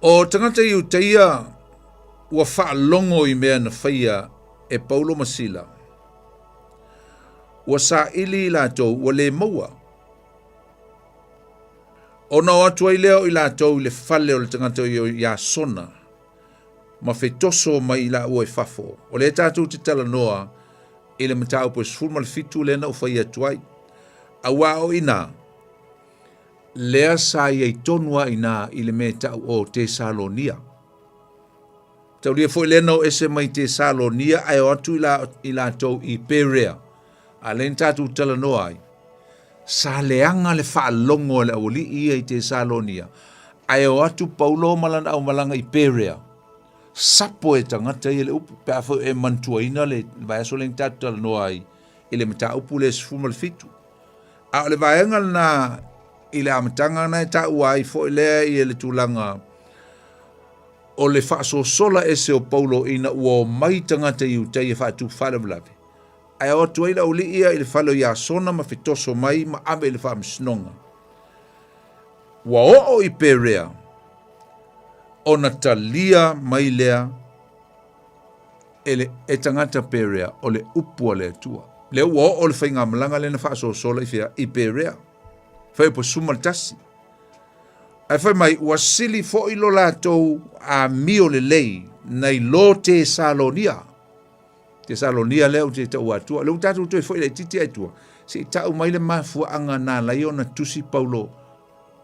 O tagata Iutaia ua faalogo i mea na faia e Paulo ma Sila. Ua saili i latou ua le maua. Ona o atu ai lea o i latou i le fale o le tagata o Iasona ma fetoso mai i laua i fafo. O lea tatou te talanoa i le mataupu e 17 lea na ou fai atu ai. Auā o inā, lea sa i ai tonu a inā i le mea e tau o Tesalonia. Taulia foi lea na o ese mai Tesalonia ae o atu i, la, i latou i Perea. A lea na tatou talanoa ai, sa leaga le faalogo a le aualii ia i Tesalonia, ae o atu Paulo ma lana aumalaga i Perea. Sapo e tagata ia le upu, pe a foi e mantuaina le vaiaso lea na tatou talanoa ai i le mataupu lea 17. A o le vaega lena i le amataga na e taua ai foi lea i le tulaga. O le faasosola ese o Paulo ina ua omai tagata Iutaia e faatupu faalavelave, ae o atu ai le aualii ia i le fale o Iasona ma fetoso mai ma ave i le faamasinoga. Ua oo i Perea, ona talia mai lea e le e tagata Perea o le upu a le Atua. Lea ua oo le faigamalaga lea na faasosola i fea? I Perea. Fuaiupu 11. Ae fai mai, ua sili foi lo latou amio lelei nai lo Tesalonia. Tesalonia lea ou te taua atua. Lea ua tatou toe foi laitiiti ai tua, se i tau mai le mafuaaga na ala ai ona tusi Paulo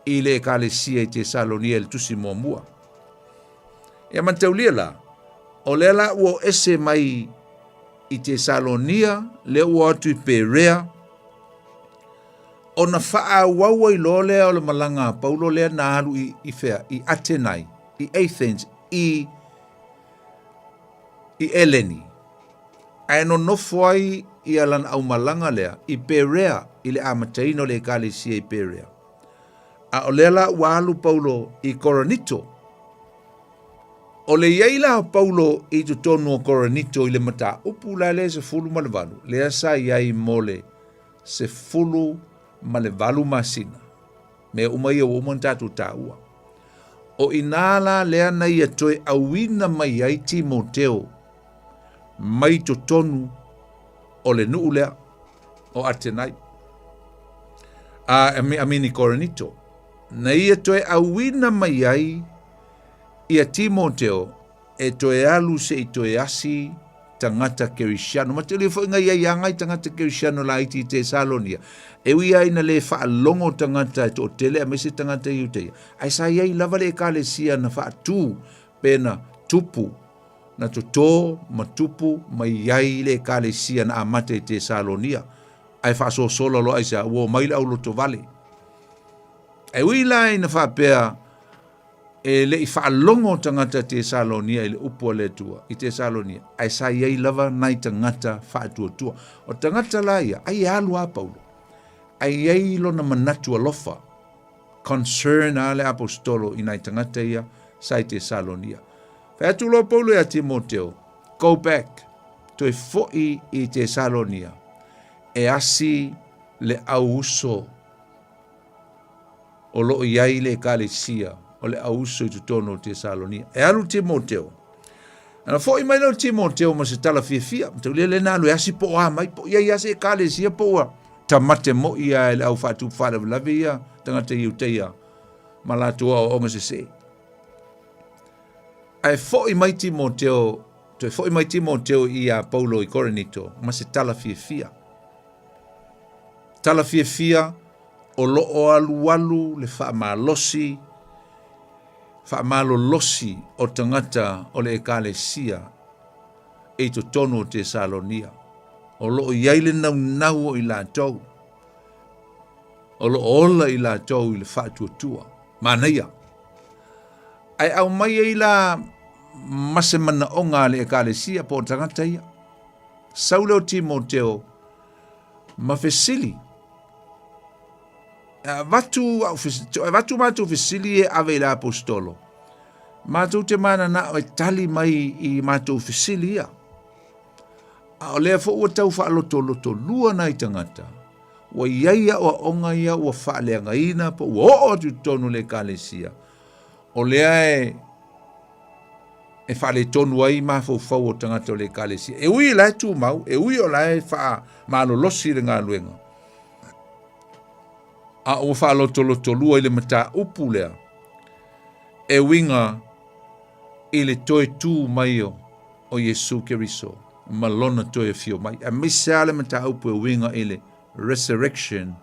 i le ekalesia i Tesalonia i le tusi muamua. Ia mataulia la, o lea la ua o ese mai i Tesalonia, lea ua o atu i Perea, Ona faaauau ai loa lea o le malaga a Paulo lea na alu i, i fea? I Atenai, i Athens, i, i Eleni. Ae nonofo ai ia lana aumalaga lea i Perea i le amataina o le ekalesia i Perea. A o lea la ua alu Paulo i Korinito. O le i ai la o Paulo i totonu o Korinito i le mataupu la lea 18, lea sa i ai mo le 18 masina. Mea uma ia ua uma ona tatou taua. O i inā la lea na ia toe auina mai ai Timoteo mai totonu o le nuu lea o Atenai. A, amini Korinito. Na ia toe auina mai ai ia Timoteo e toe alu se i toe asi tagata Kerisiano. Ma te foi ngai ai angai tagata Kerisiano laiti i Tesalonia. E ui ai na le faalogo tagata e toatele aemaise tagata Iutaia. Ae sa i ai lava le ekalesia na faatu pe na tupu, na totō ma tupu mai ai le ekalesia na amata i Tesalonia. Ae faasosola loa aisea, ua omai le aulotovale. E ui la ina faapea E le i faalogo tagata Tesalonia i le upu a le Atua i Tesalonia, ae sa i ai lava nai tagata faatuatua. O tagata la ia, ai e alu a Paulo, ae i ai lona manatu alofa, concern a le aposetolo i nai tagata ia sa i Tesalonia. Fai atu loa Paulo ia Timoteo, go back, toe foi i Tesalonia, e asi le au uso o lo o i ai le ekalesia o le auuso i totonu o Tesalonia. E alu Timoteo. Ana foi mai lea o Timoteo ma se tala fiafia. Mataulia lea na alu e asi po o a mai, po o i ai lava se ekalesia po ua tamate moi lava e le au faatupu faalavelave ia tagata Iutaia ma latou aoaoga sese. Ae foi mai Timoteo, toe foi mai Timoteo ia Paulo i Korinito ma se tala fiafia. Tala fiafia o lo o alualu le faamalosi, faamalolosi o tagata o le Ekalesia i totonu o Tesalonia. O lo o i ai le naunau o i latou, o lo o ola i latou i le faatuatua. Manaia. Ae aumai ai la ma se manaoga a le Ekalesia po o tagata ia. Sau lea o Timoteo ma fesili. E avatu, e avatu matou fesili e ave i le aposetolo. Matou te mananao e tali mai i matou fesili ia. A o lea foi ua tau faalotolotolua nai tagata, ua i ai aoaoga ia ua faaleagaina po ua oo atu i totonu o le ekalesia, o lea e e faaletonu ai mafaufau o tagata o le ekalesia. E ui o la e tumau, e ui o la e faamalolosi le galuega, a ua faalotolotolua i le mataupu lea e uiga i le toe tu mai o Iesu Keriso ma lona toe afio mai. Aemaise lava le mataupu e uiga i le resurrection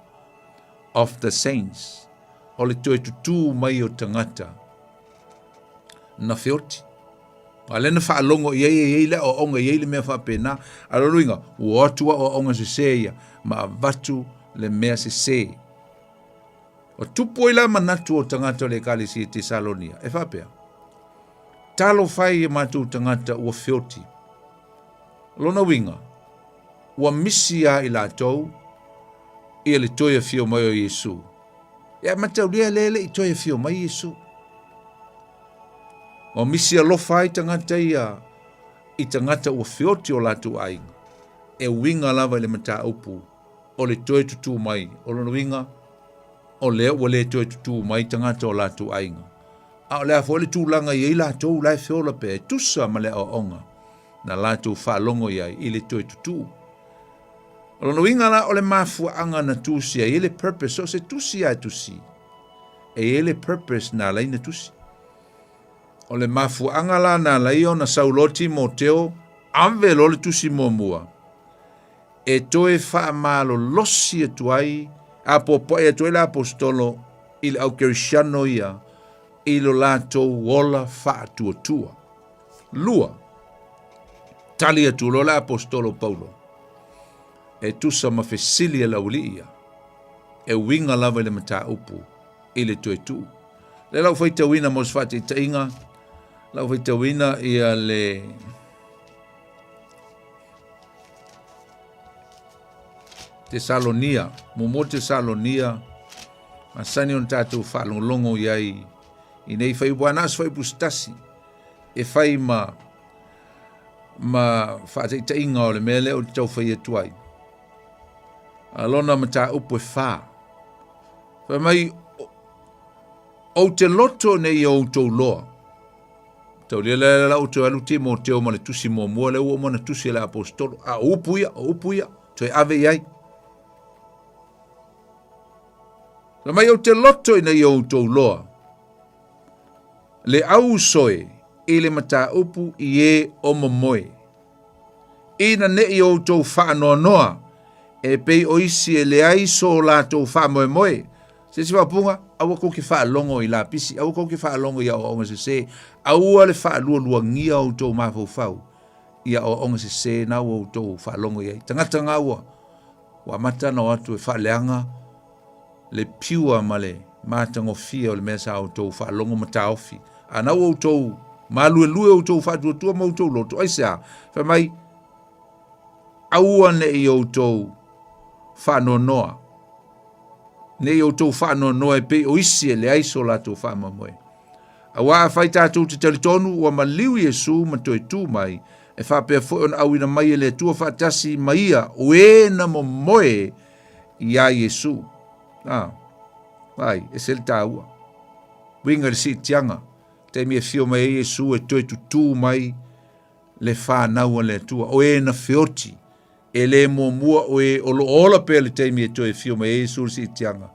of the saints, o le toe tutū mai o tagata na feoti. A lea na faalogo i ai e i ai le aoaoga, e i ai le mea faapena. A o lona uiga, ua o atu aoaoga sese ia ma avatu le mea sese. Ua tupu ai la manatu o tagata o le Ekalesia i Tesalonia, e faapea, Talofa e i a matou tagata ua feoti. O lona uiga, ua misi ia i latou ia le toe afio mai o Iesu. Ia mataulia lea e le i toe afio mai Iesu. Ua misi alofa ai tagata ia i tagata ua feoti o latou aiga, e uiga lava i le mataupu o le toe tutū mai. O lona uiga, o lea ua le toe tutū mai tagata o latou aiga. A o le a foi le tulaga i ai latou la e feola pea e tusa ma le aoaoga na latou faalogo i ai i le toe tutū. O lona uiga la o le mafuaaga na tusi ai e le purpose, so o se tusi lava e tusi, e i ai le purpose na ala ai ona tusi. O le mafuaaga la na ala ai ona sau loa Timoteo ave loa le tusi muamua e toe faamalolosi atu ai, apoapoai atu ai le aposetolo i le au kerisiano ia i lo latou ola faatuatua. 2, tali atu loa le aposetolo Paulo e tusa ma fesili a le aualii ia, e uiga lava i le mataupu i le toe tuu. Lea la ua faitauina mo se faataitaiga, la ua faitauina ia le Tesalonia, muamua Tesalonia, masani ona tatou faalogologo i ai i nei fuaiupu, ae na o se fuaiupu se tasi e fai ma ma faataitaiga o le mea lea ou te tau fai atu ai. A lona mataupu e fa. Fai mai, ou te loto ina ia outou loa. Taulia lea la ua toe alu Timoteo ma le tusi muamua lea ua uma ona tusi e le aposetolo. A o upu ia, o upu ia, toe ave i ai. Fai mai, ou te loto ina ia outou loa le ausoe i le mataupu i e o momoe, ina ne i outou faanoanoa e pei o isi e leai so latou faamoemoe. Se isi faaupuga, aua kou ke faalogo i lapisi, aua kou ke faalogo i aoaoga sesē, aua le faalualuagia outou mafaufau i aoaoga sesē na ua outou faalogo i ai. Tagata na ua ua amata ona o atu e faaleaga le pure ma le matagofie o le mea sa outou faalogo ma taofi. A na ua outou maluelue outou faatuatua ma outou loto, aisea? Fai mai, aua ne i outou faanoanoa, ne i outou faanoanoa e pei o isi e leai so latou faamoemoe. Auā afai tatou te talitonu ua maliu Iesu ma toe tu mai, e faapea foi ona auina mai e le Atua faatasi ma ia o e na momoe iā Iesu. A, ai, ese le taua. Uiga i le siitiaga, taimi e fio mai ai Iesu e toe tutū mai le fanau a le Atua, o e na feoti, e le muamua o e o lo o ola pea le taimi e toe fio mai ai Iesu i le siitiaga,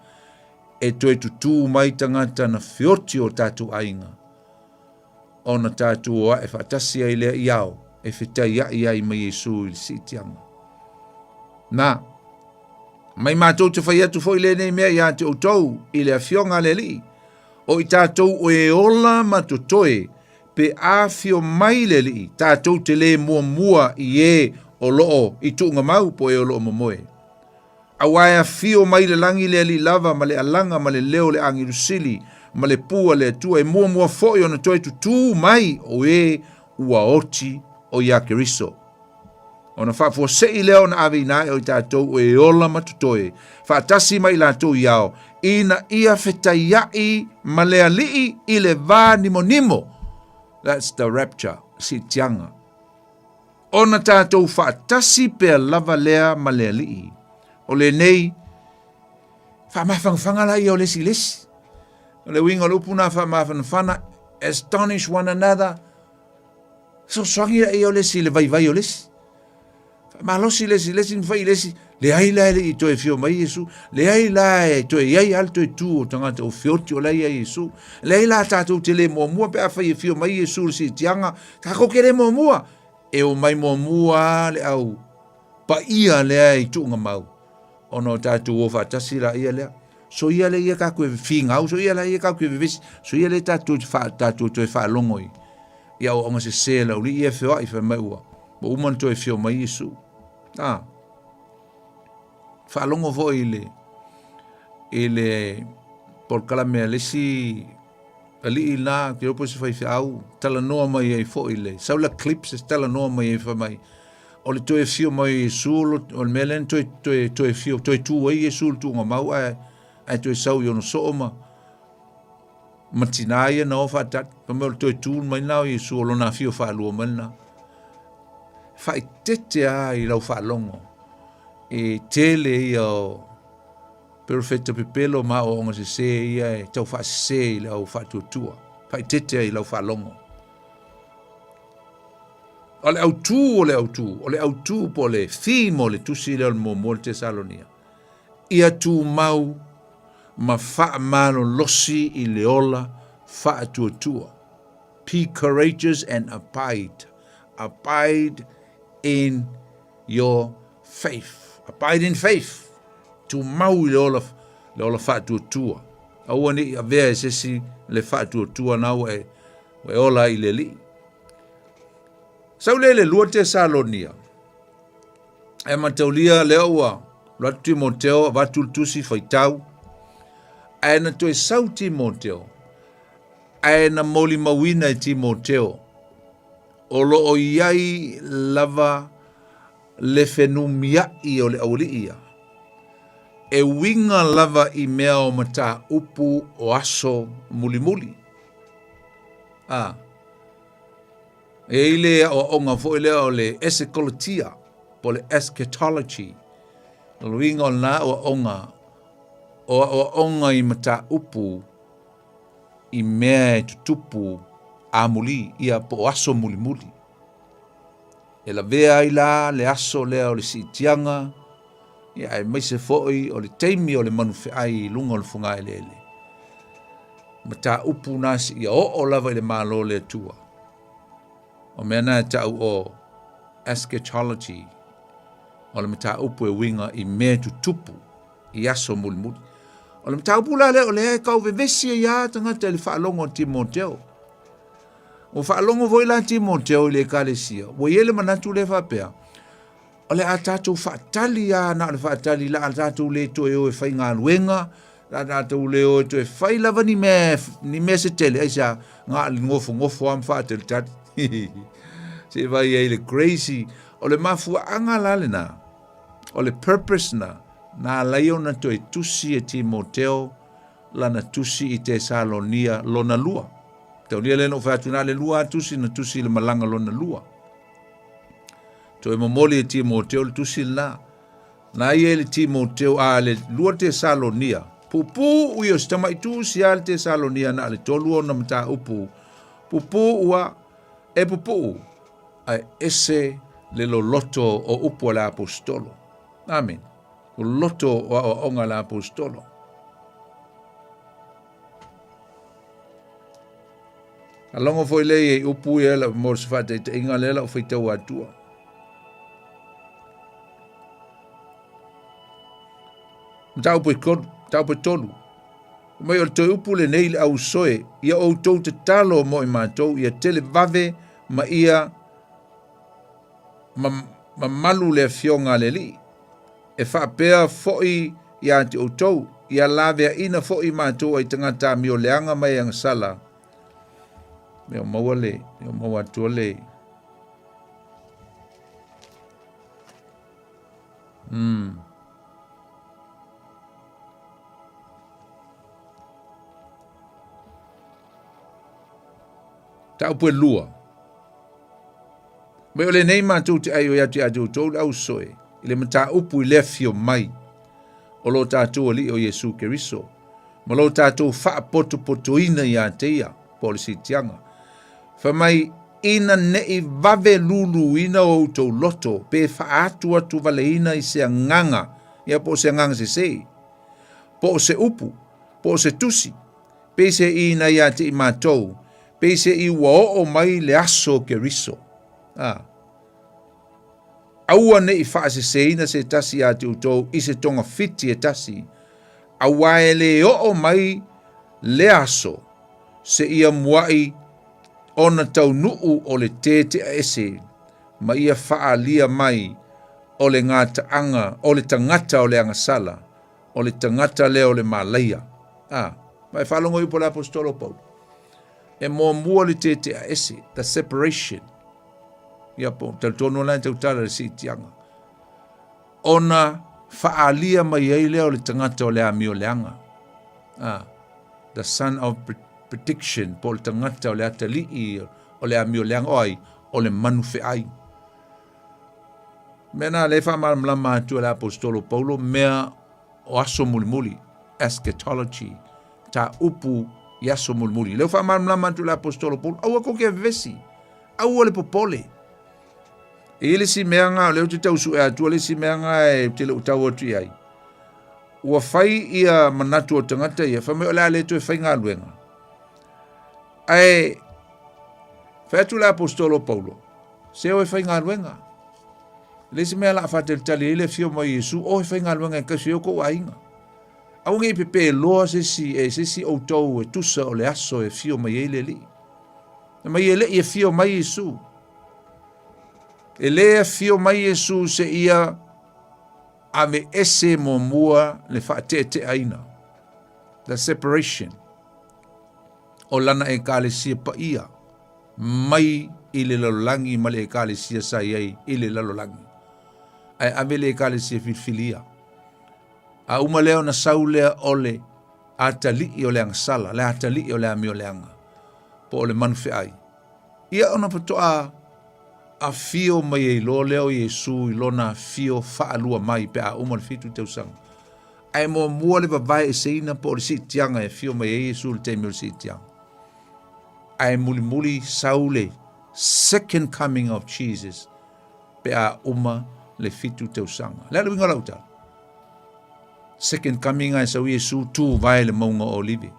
e toe tutū mai tagata na feoti o tatou aiga, ona tatou o ae faatasi ai lea i ao e fetaiai ai ma Iesu i le siitiaga. Na, mai matou te fai atu foi lenei mea ia te outou i le Afioga a le Alii, o i tatou o e ola ma totoe, pe afio mai le Alii, tatou te le muamua i e o lo o i tuugamau po o e o lo o momoe. Auā e afio mai le lagi le Alii lava ma le alaga ma le leo o le agelu sili ma le pū a le Atua, e muamua foi ona toe tutū mai o e ua oti o iā Keriso. Ona faafuasei lea ona aveina ae o i tatou o e ola ma totoe, faatasi ma i latou i ao, ina ia fetaiaʻi ma le Alii i le va nimonimo, that's the rapture, siitiaga. Ona tatou faatasi pea lava lea ma le Alii. O lenei, faamafanafana la ia o le isi i le isi. O le uiga o le upu na faamafanafana, astonish one another, fesoasoani la ia o le isi i le vaivai o le isi. Faamalosi le isi i le isi ma fai i le isi, leai la e le i toe afio mai Iesu, leai la e toe i ai lava le toe tu o tagata o feoti o la e i ai Iesu. Leai la tatou te le muamua pe afai e afio mai Iesu i le siitiaga, tatou te le muamua. E omai muamua le au paia lea i tuugamau, ona o tatou o faatasi laia lea. So ia lea ia tatou e finau, so ia lea ia tatou e vevesi, so ia lea tatou tatou toe faalogo i i aoaoga sesē a le aualii ia e feoai fai mai ua ua uma ona toe afio mai Iesu. A faalogo foi i le i le polokalame a le isi alii la, ke opo se faifeau, talanoa mai ai foi le sau la clips e talanoa mai ai fai mai o le toe afio mai o Iesu o le mea lea na toe toe toe afio toe tu ai Iesu i le tuugamau ae ae toe sau i ona soo ma. ma tinā ia na o faatali. Fai mai o le toe tu mai lena o Iesu o lona afio faalua mai lena. Faaeteete lava i lau faalogo e tele ia o perofeta pepelo ma aoaoga sesē ia e tau faasese i le au faatuatua. Faaeteete ai i lau faalogo. O le autū o le autū, o le autū po o le theme o le tusi lea o le muamua o le Tesalonia, ia tumau ma faamalolosi i le ola faatuatua. Be courageous and abide. Abide in your faith. Abide in faith. Tumau i le ola, le ola faatuatua. Aua ne i avea e se isi le faatuatua na ua e, ua e ola ai i le Alii. Sau lea i le 2 Tesalonia. E mataulia lea ua alu atu Timoteo avatu le tusi faitau. Ae na toe sau Timoteo, ae na molimauina e Timoteo o lo o i ai lava le fenumiai o le aualii ia, e uiga lava i mea o mataupu o aso mulimuli. A, e i ai le aoaoga foi lea o le esekolotia po o le eschatology. O le uiga o lena aoaoga, o aoaoga i mataupu i mea e tutupu amuli, ia po o aso mulimuli. E lavea ai la le aso lea o le siitiaga, ia aemaise foi o le taimi o le manufeai i luga o le fogaeleele. Mataupu na seia oo lava i le Malo o le Atua. O mea na e tau o eschatology, o le mataupu e uiga i mea tutupu i aso mulimuli. O le mataupu la lea o lea e tau vevesi ai lava tagata i le faalogo a Timoteo. Ua faalogo foi la Timoteo i le ekalesia, ua i ai le manatu lea faapea, o le a tatou faatali lava na o le faatali, la a tatou le toe o e faigaluega, la a tatou le o e toe fai lava ni mea, ni mea se tele, aisea, na o le nofonofo lava ma faatalitali. Se i vaai ai le crazy. O le mafuaaga la lena, o le purpose na, na ala ai ona toe tusi e Timoteo lana tusi i Tesalonia lona lua. Taulia lea na ou fai atu na o le lua lava tusi na tusi i le malaga lona lua. Toe momoli e Timoteo le tusi lena. Na ia i le Timoteo a le lua Tesalonia. Puupuu ia o se tamai tusi a le Tesalonia na o le tolu ona mataupu. Puupuu a e pupuu ae ese le loloto o upu a le aposetolo. Amene. Loloto o aoaoga a le aposetolo. Alogo foi lea i upu ia la mo se faataitaiga lea la o faitau atua. Mataupu e tolu, mataupu e tolu. Mai o le toe upu lenei le au soe, ia outou tatalo mo i matou, ia tele vave ma ia mamalu le afioga a le Alii. E faapea foi ia te outou, ia laveaina foi matou ai tagata amio leaga ma e agasala. Lea o maua le, lea o maua atua le. Taupu e lua. Mai o lenei matou te ai o ia te ia te outou le ausoe i le mataupu i le afio mai o lo tatou Alii o Iesu Keriso ma lo tatou faapotopotoina ia te ia po o le siitiaga. Fai mai ina ne'i vave luluina o outou loto pe faaatuatuvaleina i se agaga ia po o se agaga sese po o se upu po o se tusi Peiseʻi ina ia te i matou, peiseʻi ua oo mai le aso o Keriso. A. Aua ne i faaseseina se tasi ia te outou i se togafiti e tasi, aua e le oo mai le aso seia muaʻi ona taunuu o le teteaese ma ia faaalia mai o le gataaga o le tagata o le agasala, o le tagata lea o le malaia. A, ma e faalogo i upu a le aposetolo o Paulo. E muamua le tetea ese, the separation. Ia po, talitonu la e tautala le siitiaga. Ona faalia mai ai lea o le tagata o le amio leaga. A, the son of prediction po o le tagata o le atalii o le amioleaga o ai o le manu feai. Mea na le faamalamalama atu e le aposetolo Paulo mea o aso mulimuli, eschatology, ta upu i aso mulimuli. Leo faamalamalama atu le aposetolo Paulo, aua kou te vevesi, aua le popole. E i le isi mea nga, o lea ou te tau sue atua le isi mea nga e te le o tau atu i ai. Ua fai ia manatu o tagata ia, fai mai o le a le toe faigaluega. Ae fai atu le aposetolo Paulo, se o e faigaluega. Le isi mea la a faatalitali ai le afio mai Iesu, o e faigaluega e tausi ai o kou aiga. Aua ne i pepeloa se isi, e se isi outou e tusa o le aso e afio mai ai le Alii. E mai e le i afio mai Iesu. E le afio mai Iesu se ia aveese muamua le faateeteaina, the separation, o lana Ekalesia paia mai i le lalolagi ma le Ekalesia sa i ai i le lalolagi, ae ave le Ekalesia filifilia. A uma lea ona sau lea o le atalii o le agasala, le atalii o le amioleaga, po o le manufeai. Ia ona faatoa afio mai ai loa lea o Iesu i lona afio faalua mai pe a uma le 7 tausaga. Ae muamua le vavaeeseina po o le siitiaga e afio mai ai Iesu i le taimi o le siitiaga. Ae mulimuli sau le second coming of Jesus pe a uma le 7 tausaga. Le a le uiga o lau tala? Second coming ae sau Iesu tu vae le mauga o Olive.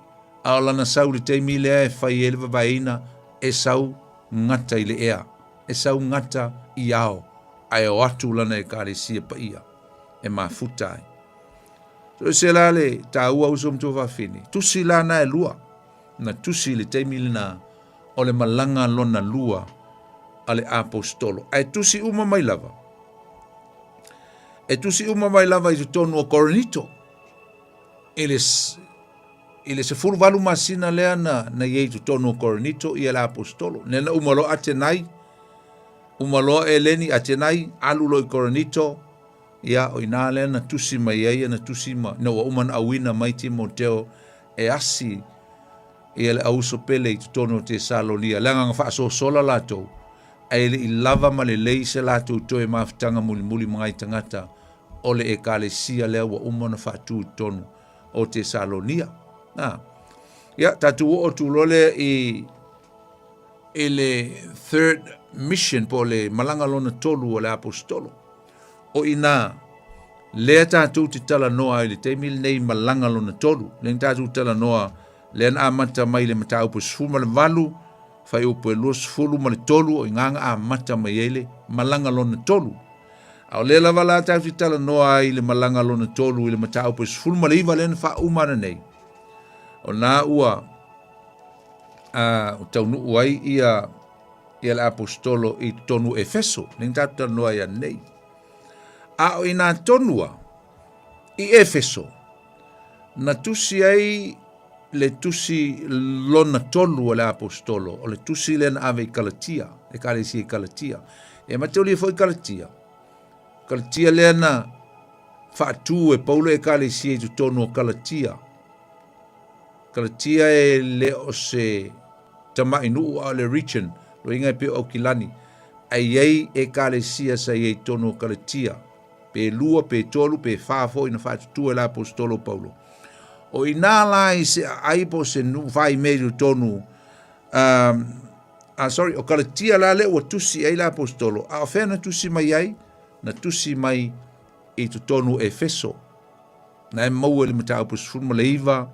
A o lana sau i le taimi lea e fai ai le vavaeina e sau gata i le ea, e sau gata i ao, ae o atu lana Ekalesia paia e mafuta ai. So e se la le taua uso matua fafine, tusi la na e lua, na tusi i le taimi lena o le malaga lona lua a le aposetolo. Ae tusi uma mai lava, e tusi uma mai lava i totonu o Korinito, i le I le 18 masina lea na, na i ai i totonu o Korinito ia le aposetolo. Lea na uma loa Atenai, uma loa Eleni, Atenai, alu loa i Korinito, ia o ina lea na tusi mai ai, na tusi ma, na ua uma na auina mai Timoteo e asi ia le auso pele i totonu o Tesalonia. Leaga na faasosola latou, ae le i lava ma lelei se latou toe mafutaga mulimuli ma ngai tagata o le ekalesia lea ua uma ona faatu i totonu o Tesalonia. Na. Ia, tatou oo atu loa lea i, i le third mission po o le malaga lona tolu o le aposetolo. O i nā, lea tatou te talanoa ai i le taimi lenei malaga lona tolu. Lea na tatou talanoa, lea na amata mai le mataupu 18, fuaiupu e 23, o i ngā na amata mai ai le malaga lona tolu. A o lea lava la tatou te talanoa ai i le malaga lona tolu i le mataupu e 19 lea na faauma ana nei, o na ua taunuu ai ia ia le aposetolo i totonu o Efeso, lea na tatou talanoa ai ananei. A o inā tonu a i Efeso, na tusi ai le tusi lona tolu o le aposetolo, o le tusi lea na ave i Kalatia, ekalesia i Kalatia. E mataulia foi Kalatia. Kalatia lea na faatu e Paulo ekalesia i totonu o Kalatia. Kalatia e le o se tamai nuu a o le region, loiga e pei o Aukilani. Ae i ai ekalesia sa i ai i totonu o Kalatia. Pe lua, pe tolu, pe fa foi na faatutua e le aposetolo Paulo. O inā la i se aai po o se nuu fai mea i totonu sorry, o Kalatia la lea ua tusi ai le aposetolo, a o fea na tusi mai ai? Na tusi mai i totonu o Efeso. Na e maua i le mataupu 19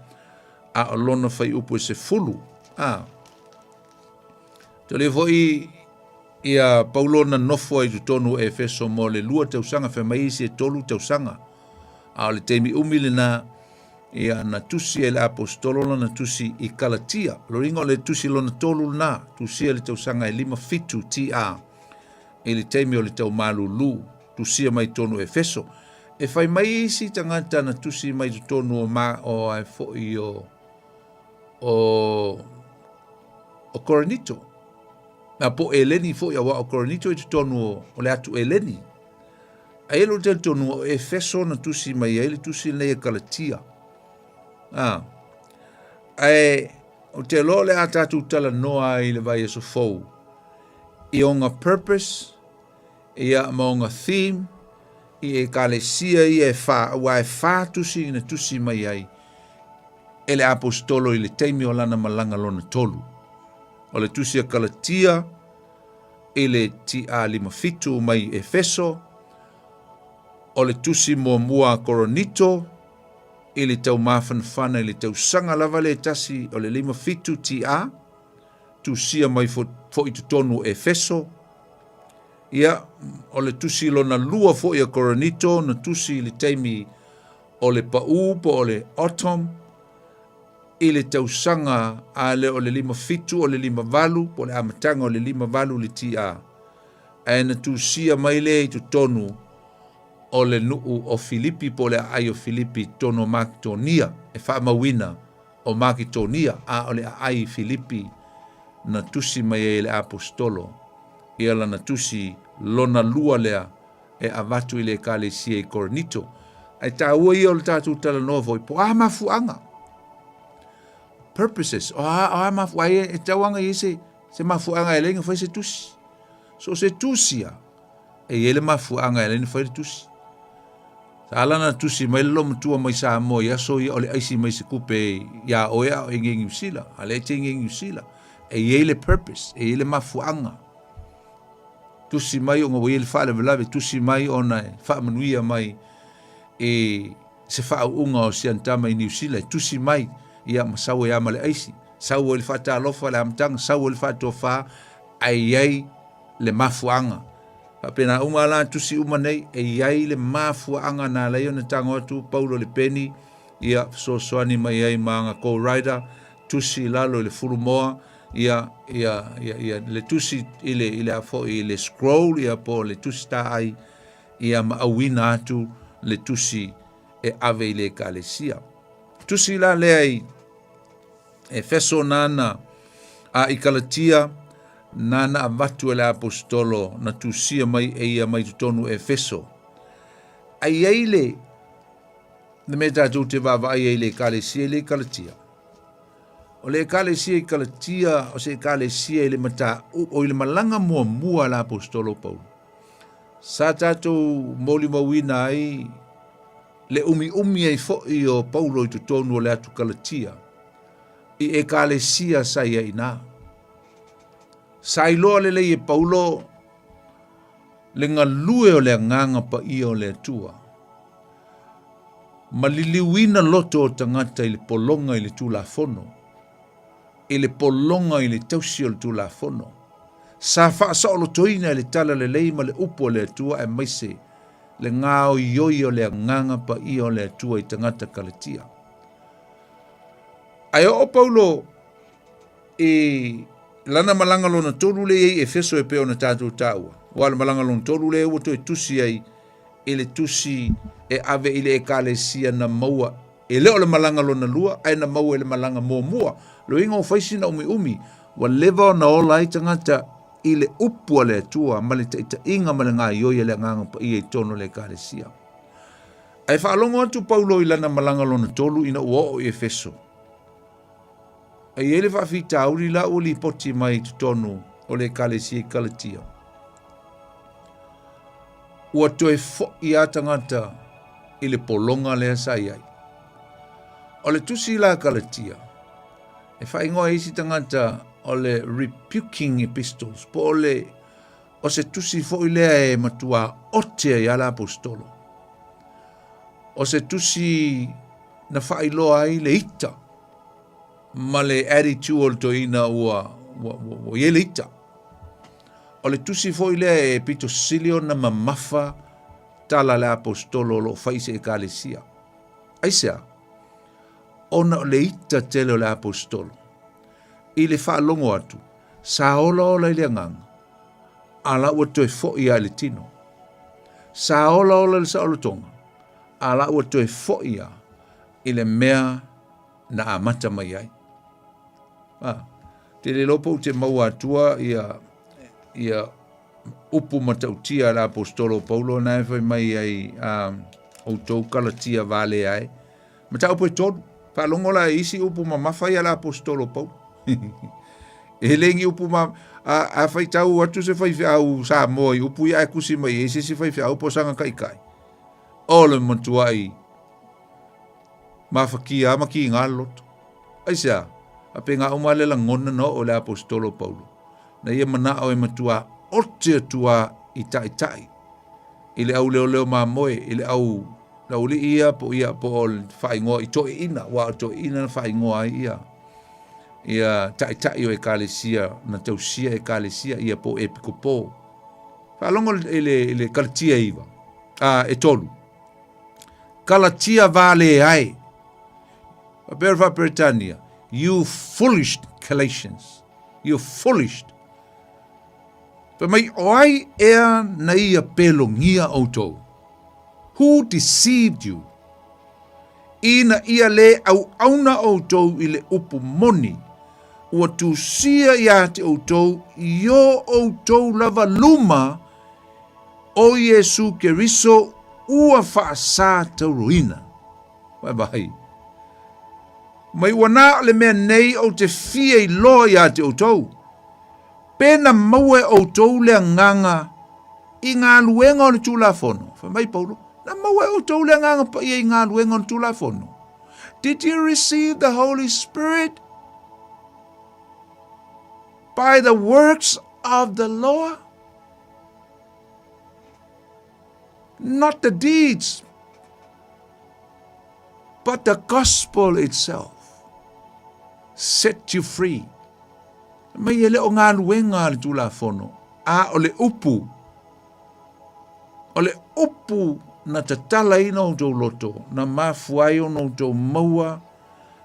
a o lona fuaiupu e 10. Tole foi ia Paulo na nofo ai i totonu o Efeso mo le 2 tausaga, fai mai isi e 3 tausaga. A o le taimi umi lena, ia na tusi ai le aposetolo lana tusi i Kalatia. Lona uiga o le tusi lona tolu lena, tusia i le tausaga e 57 TR i le taimi o le taumalulu, tusia mai totonu o Efeso. E fai mai isi tagata na tusi mai totonu o ma o ai foi o o o Korinito. Na po Eleni foi aua o Korinito i totonu o, o le atu Eleni. Ae i lou talitonuga o Efeso na tusi mai ai le tusi lenei e Kalatia. Ae Ou te iloa o le a tatou talanoa ai i le vaiaso fou i ona purpose ia ma ona theme i ekalesia ia e whā, aua e whā tusi na tusi mai ai e le aposetolo i le taimi o lana malaga lona tolu. O le tusi a Kalatia i le TA 57 mai Efeso, o le tusi muamua a Koronito i le taumafanafana i le tausaga lava le tasi o le 57 TA, tusia mai foi totonu o Efeso. Ia, o le tusi lona lua foi a Korinito na tusi i le taimi o le paʻū po o le autumn i le tausaga a le o le 57 o le 58 po o le amataga o le 58 le TA, ae na tusia mai lea i totonu o le nuu o Filipi po o le aai o Filipi i totonu o Maketonia e faamauina o Maketonia, a o le aai i Filipi na tusi mai ai e le Aposetolo ia lana tusi lona lua lea e avatu i le Ekalesia i Korinito. Ae taua ia o le tatou talanoa foi, po o a mafuaaga? Purposes, o a, o a mafuaaga, e tatau lava ona i ai se, se mafuaaga e ala ai ona fai se tusi. So o se tusi lava, e i ai le mafuaaga e ala ai ona fai le tusi. Sa ala ona tusi mai le loomatua mai Samoa i aso ia o le aisi mai se kupe iā oe a o e i Niu Sila, a lea e te i Niu Sila. E i ai le purpose, e i ai le mafuaaga. Tusi mai ona ua i ai le faalavelave, tusi mai ona e faamanuia mai i se faauuga o si ana tama i Niu Sila, e tusi mai ia ma sau ai lava ma le aisi. Sau ai le faatalofa i le amataga, sau ai le faatofa, ae i ai le mafuaaga. Faapena uma la tusi uma nei, e i ai le mafuaaga na ala ai ona tago atu Paulo i le peni, ia fesoasoani mai ai ma ana co-writer, tusi i lalo i le fulumoa, ia, ia, ia, ia le tusi i le, i le a foi i le scroll, ia po o le tusi taai, ia ma auina atu le tusi e ave i le ekalesia. Tusi la lea i Efeso nāna, a i Kalatia, nāna avatu e le aposetolo na tusia mai e ia mai totonu Efeso. Ae i ai le, le mea tatou te vaavaai ai i le ekalesia i le Kalatia. O le ekalesia i Kalatia, o se ekalesia i le mataupu, o i le malaga muamua a le aposetolo Paulo. Sa tatou molimauina ai le umiumi ai foi o Paulo i totonu o le atu Kalatia, i ekalesia sa i ai i ina. Sa iloa lelei e Paulo le galue o le agaga paia o le Atua, ma liliuina loto o tagata i le pologa i le Tulafono, i le pologa i le tausi o le Tulafono. Sa faasaolotoina e le talalelei ma le upu a le Atua aemaise le gaoioi o le agaga paia o le Atua i tagata Kalatia. Ae oo Paulo i lana malaga lona tolu lea i Efeso e pei ona tatou taua. Aua o le malaga lona tolu lea ua toe tusi ai i le tusi e ave i le ekalesia na maua e le o le malaga lona lua ae na maua i le malaga muamua. Lona uiga ua fai sina umiumi, ua leva ona ola ai tagata i le upu a le Atua ma le taitaiga ma le gaoioi a le Agaga Paia i totonu o le Ekalesia. Ae faalogo atu Paulo i lana malaga lona tolu ina ua oo i Efeso. E i ai le faafitauli la ua lipoti mai i totonu o le Ekalesia i Kalatia. Ua toe foi a tagata i le pologa lea sa i ai. O le tusi la Kalatia, e faaigoa e isi tagata o le rebuking epistles, po o le o se tusi foi lea e matua ote ai a le aposetolo. O se tusi na faailoa ai le ita ma le attitude o le toeaina ua, ua, ua, ua i ai le ita. O le tusi foi lea e pito sili ona mamafa tala a le aposetolo o lo o fai i se ekalesia. Aisea? Ona o le ita tele o le aposetolo. I le faalogo atu, sa olaola i le agaga, a la ua toe foi lava i le tino. Sa olaola i le saolotoga, a la ua toe foi lava i le mea na amata mai ai. A, te le iloa po ou te maua atua ia, ia upu matautia a le aposetolo o Paulo na e fai mai ai a outou Kalatia valea e. Mataupu e tolu. Faalogo la i isi upu mamafa ia a le aposetolo o Paulo. E le ni upu ma a, a faitau atu se faifeau Samoa i upu ia ae kusi mai ai se isi faifeau po o saga kaikai. O le matuai mafakia ma kiga le loto. Aisea? Faapena uma le lagona na oo i le aposetolo o Paulo, na ia manao e matua ote atu a i taitai i le au leoleo mamoe, i le au laulii ia po ia po o le faaigoa i toeaina, aua o toeaina na faaigoa ai ia ia taitai o ekalesia na tausia ekalesia ia po o epikopo. Faalogo i le, i le Kalatia iva, a, e tolu. Kalatia vale ai. Faapea le Faa-Peretania, You foolish Galatians, you foolish. Fai mai, o ai ea na ia pelogia outou? Who deceived you? Ina ia lē auauna outou i le upu moni, ua tusia iā te outou i o outou lava luma o Iesu Keriso ua faasā tauroina. Vaivai. Mai ua na o le mea nei ou te fia iloa iā te outou. Pe na maua e outou le agaga i galuega o le Tulafono. Fai mai Paulo, na maua e outou le agaga paia i galuega o le Tulafono. Did you receive the Holy Spirit by the works of the law? Not the deeds, but the gospel itself set you free. Mai e le o galuega a le Tulafono, a o le upu, o le upu na tatalaina outou loto, na mafua ai ona outou maua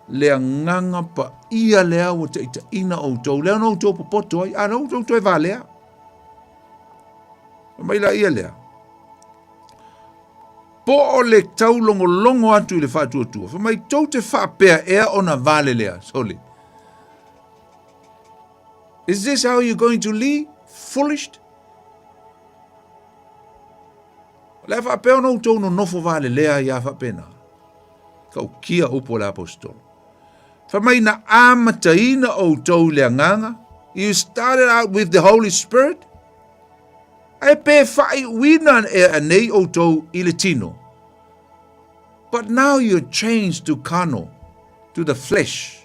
le agaga paia lea ua taitaiina outou, lea na outou popoto ai, a na outou toe valea. Fai mai laia lea, po o le taulogologo atu i le faatuatua, fai mai tou te faapea ea ona vale lea, sole. Is this how you're going to lead? Foolish? O le a faapea ona outou nonofo valelea ia faapena. Taukia upu o le aposetolo. Fai mai na amataina outou i le agaga, you started out with the Holy Spirit, ae pe faaiuina ea anei outou i le tino. But now you're changed to carnal, to the flesh.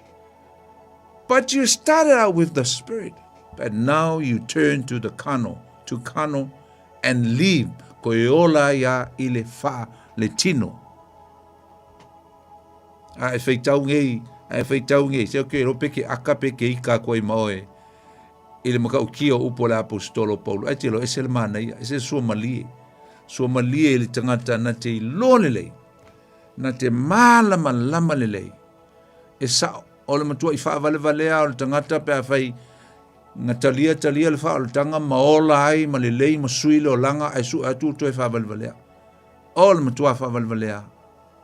But you started out with the Spirit, but now you turn to the carnal, to carnal and live, koe ola ia i le wha le tino. A e whaitau ngei, a e whaitau ngei, se oke ro peke aka peke ika koe ma oe, i le makaukia o upu o le aposetolo o Paulo, ai te lo ese le manaia, ese sua malie, sua malie i le tangata na te iloa lelei, na te mālamalama lelei, e sao, o le matua i faavalevalea o le tagata pe afai na talia talia le faaolataga ma ola ai ma lelei ma sui le olaga ae sue atu ua toe faavalevalea. O le matua faavalevalea.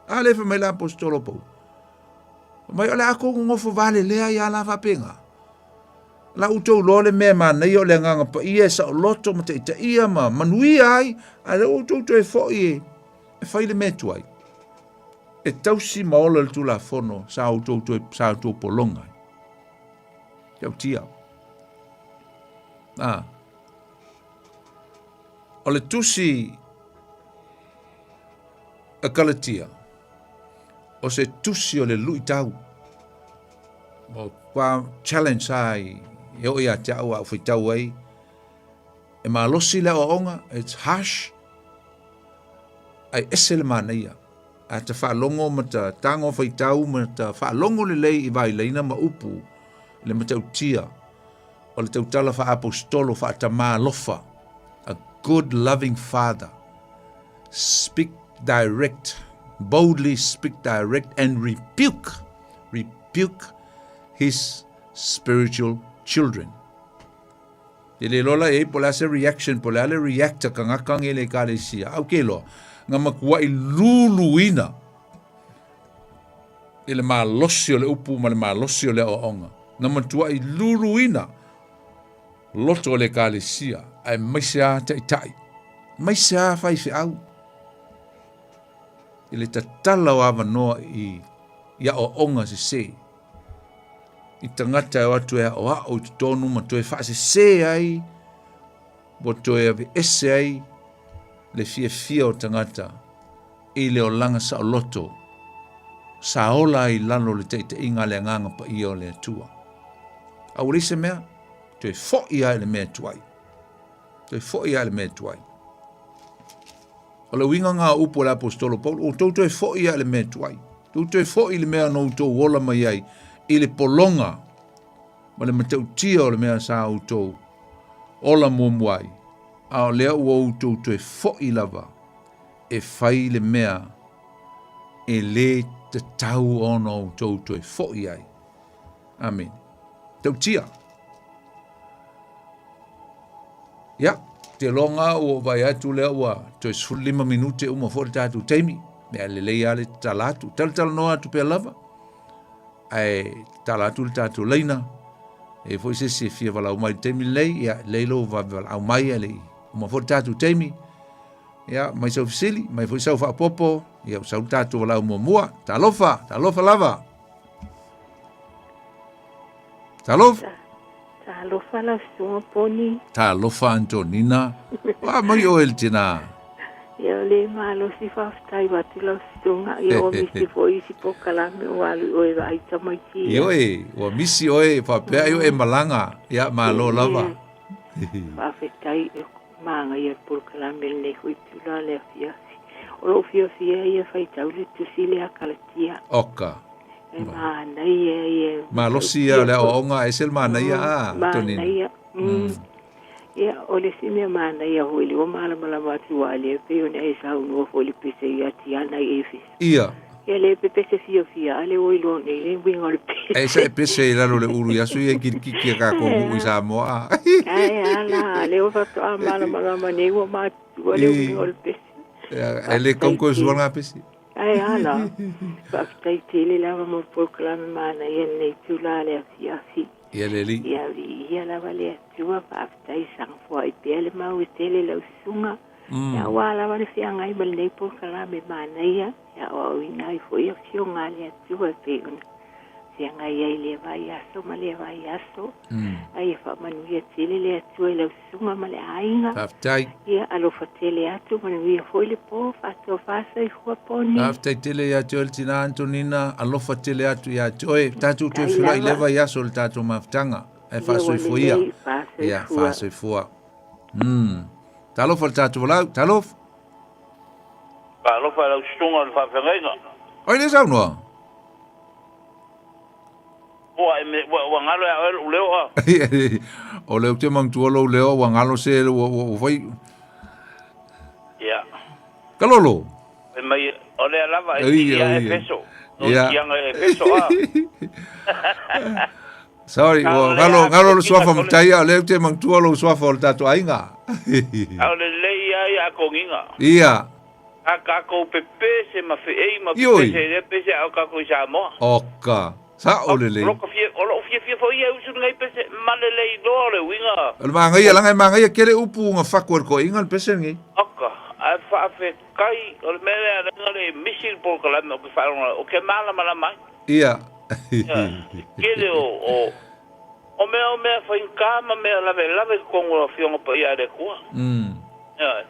A le fai mai le aposetolo o Paulo. Fai mai o le a kou nonofo valelea ia la faapena. La outou loa le mea e manaia o le agaga paia e saoloto ma taitaia ma manuia ai, a le outou toe foi e, e fai le mea tuai. E tausi ma ola le Tulafono sa outou toe sa outou pologa ai. Tautia. Ah. O le tusi a Galatia, o se tusi o le luitau. O kwa challenge ai e oo ia te au a faitau ai. E malosi le aoaoga, it's harsh, ae ese le manaia. A ta faalogo ma ta tago faitau ma ta faalogo lelei i vailaina ma upu le matautia o le tautala faaposetolo faatamā alofa, a good loving father, speak direct, boldly speak direct and rebuke, rebuke his spiritual children. E le iloa la i ai po o le a se reaction, po o le a le react a kangaka nge le ekalesia. Au ke iloa, nga makuaʻi luluina i le malosi o le upu ma le malosi o le aoaoga. Na matuaʻi luluina loto o le ekalesia, aemaise a taitai, aemaise a faifeau i le tatala o avanoa i aoaoga sese. i tagata e o atu e aʻoaʻo i totonu ma toe faasesē ai ua toe aveese ai le fiafia o tagata i le olaga saoloto sa ola ai i lalo o le taitaiga a le Agaga Paia o le Atua. A ua leai se mea, toe foʻi lava i le mea tuai. Toe foʻi lava i le mea tuai. O le uiga lena o upu a le Aposetolo Paulo, ua outou toe foʻi lava i le mea tuai. Outou toe foʻi i le mea na outou ola mai ai, i le pologa ma le matautia o le mea sa outou ola muamua ai, a o lea ua outou toe foʻi lava e fai le mea e lē tatau ona outou toe foʻi ai. Amene. Tautia. Ia, te loga ua ou vaai atu lea ua toe 15 minute uma foi le tatou taimi. Mea lelei lava le tatala atu. Talatalanoa atu pea lava, ae tatala atu le tatou laina. E foi se isi e fia valaau mai i le taimi lenei, ia, lelei lou vave valaau mai ae le i uma foi le tatou taimi. Ia, mai sau fesili, mai foi sau faaopoopo, ia ua sau le tatou valaau muamua. Talofa, talofa lava. Talofa. Talofa lau susuga Poni. Talofa Antonina. Ua mai oe le tina. Ia o le malosi faafetai atu lau susuga. Ia ua misi foi isi polokalame ua alu i oe vaai tamaiti. Ioe, ua misi oe faapea ai oe malaga. Ia malo lava. Faafetai e manaia le polokalame lenei foi itula le afiafi. O lou fiafia ia e faitau le tusi lea Kalatia. Oka. E manaia ia. Malosi ia o le aoaoga e ese le manaia a, Tonina. Manaia. Ia, o le isi mea manaia foi lea ua malamalama atu aua lea e pei ona e saunoa foi i le pese ia Tiana i Efeso. Ia. Ia le pepese fiafia a le ua iloa nei le uiga o le pese. E sa e pese i lalo le ulu i aso ia kilikiki a kākou nuu i Samoa. Ae a la, lea ua faatoa malamalama nei ua matua le uiga o le pese. E le kaukau sua ngā pese. Ae a la, faafetai tele lava mo le polokalame manaia lenei itula le afiafi. Ia le alii. Ia viia lava le Atua, faafetai sagofoai pea le mau e tele lau susuga. Ia aua lava le feagai ma lenei polokalame manaia, e aoaoina ai foi afioga a le Atua e pei ona feagai ai i lea vaiaso ma lea vaiaso. A ia faamanuia tele le Atua i lau susuga ma le aiga. Faafetai. Ia alofa tele atu, manuia foi le po, faatofa soifua Poni. Faafetai tele ia te oe le tina Antonina, alofa tele atu ia te oe. Tatou toe feiloai i lea vaiaso i le tatou mafutaga. Ae faasoifua ia. Ia, faasoifua. Talofa le tatou valaau, talofa. Talofa i lau susuga o le faafeagaiga. Oi le saunoa. Ua e me, ua, ua galo ia oe lou leo a. O lea ou te manatua lou leo ua galo se ua, ua, ua fai. Ia. Kalolo. E mai, o lea lava e sili ia Efeso. No tianga Efeso a. Sorry, ua galo, galo le suafa matai, a o lea ou te manatua lou suafa o le tatou aiga. A o lelei ia ia akogiga. Ia. A kakou pepese ma feei ma pepese e lea pese a o kakou i Samoa. Oka, sa'o lelei. O lo'u fiafia foi ia e usu lenei pese ma lelei loa o le uiga. O le magaia, leaga e magaia tele upu na faku e le toeaina le pese lenei. Oka, ae faafetai, o le mea lea leaga le misi le polokalame o ke faalogologo, o ke malamalama ai. Ia. Tele o, o, o mea o mea faigata ma mea lavelave i totonu o Afioga Paia a le Atua. Ioe.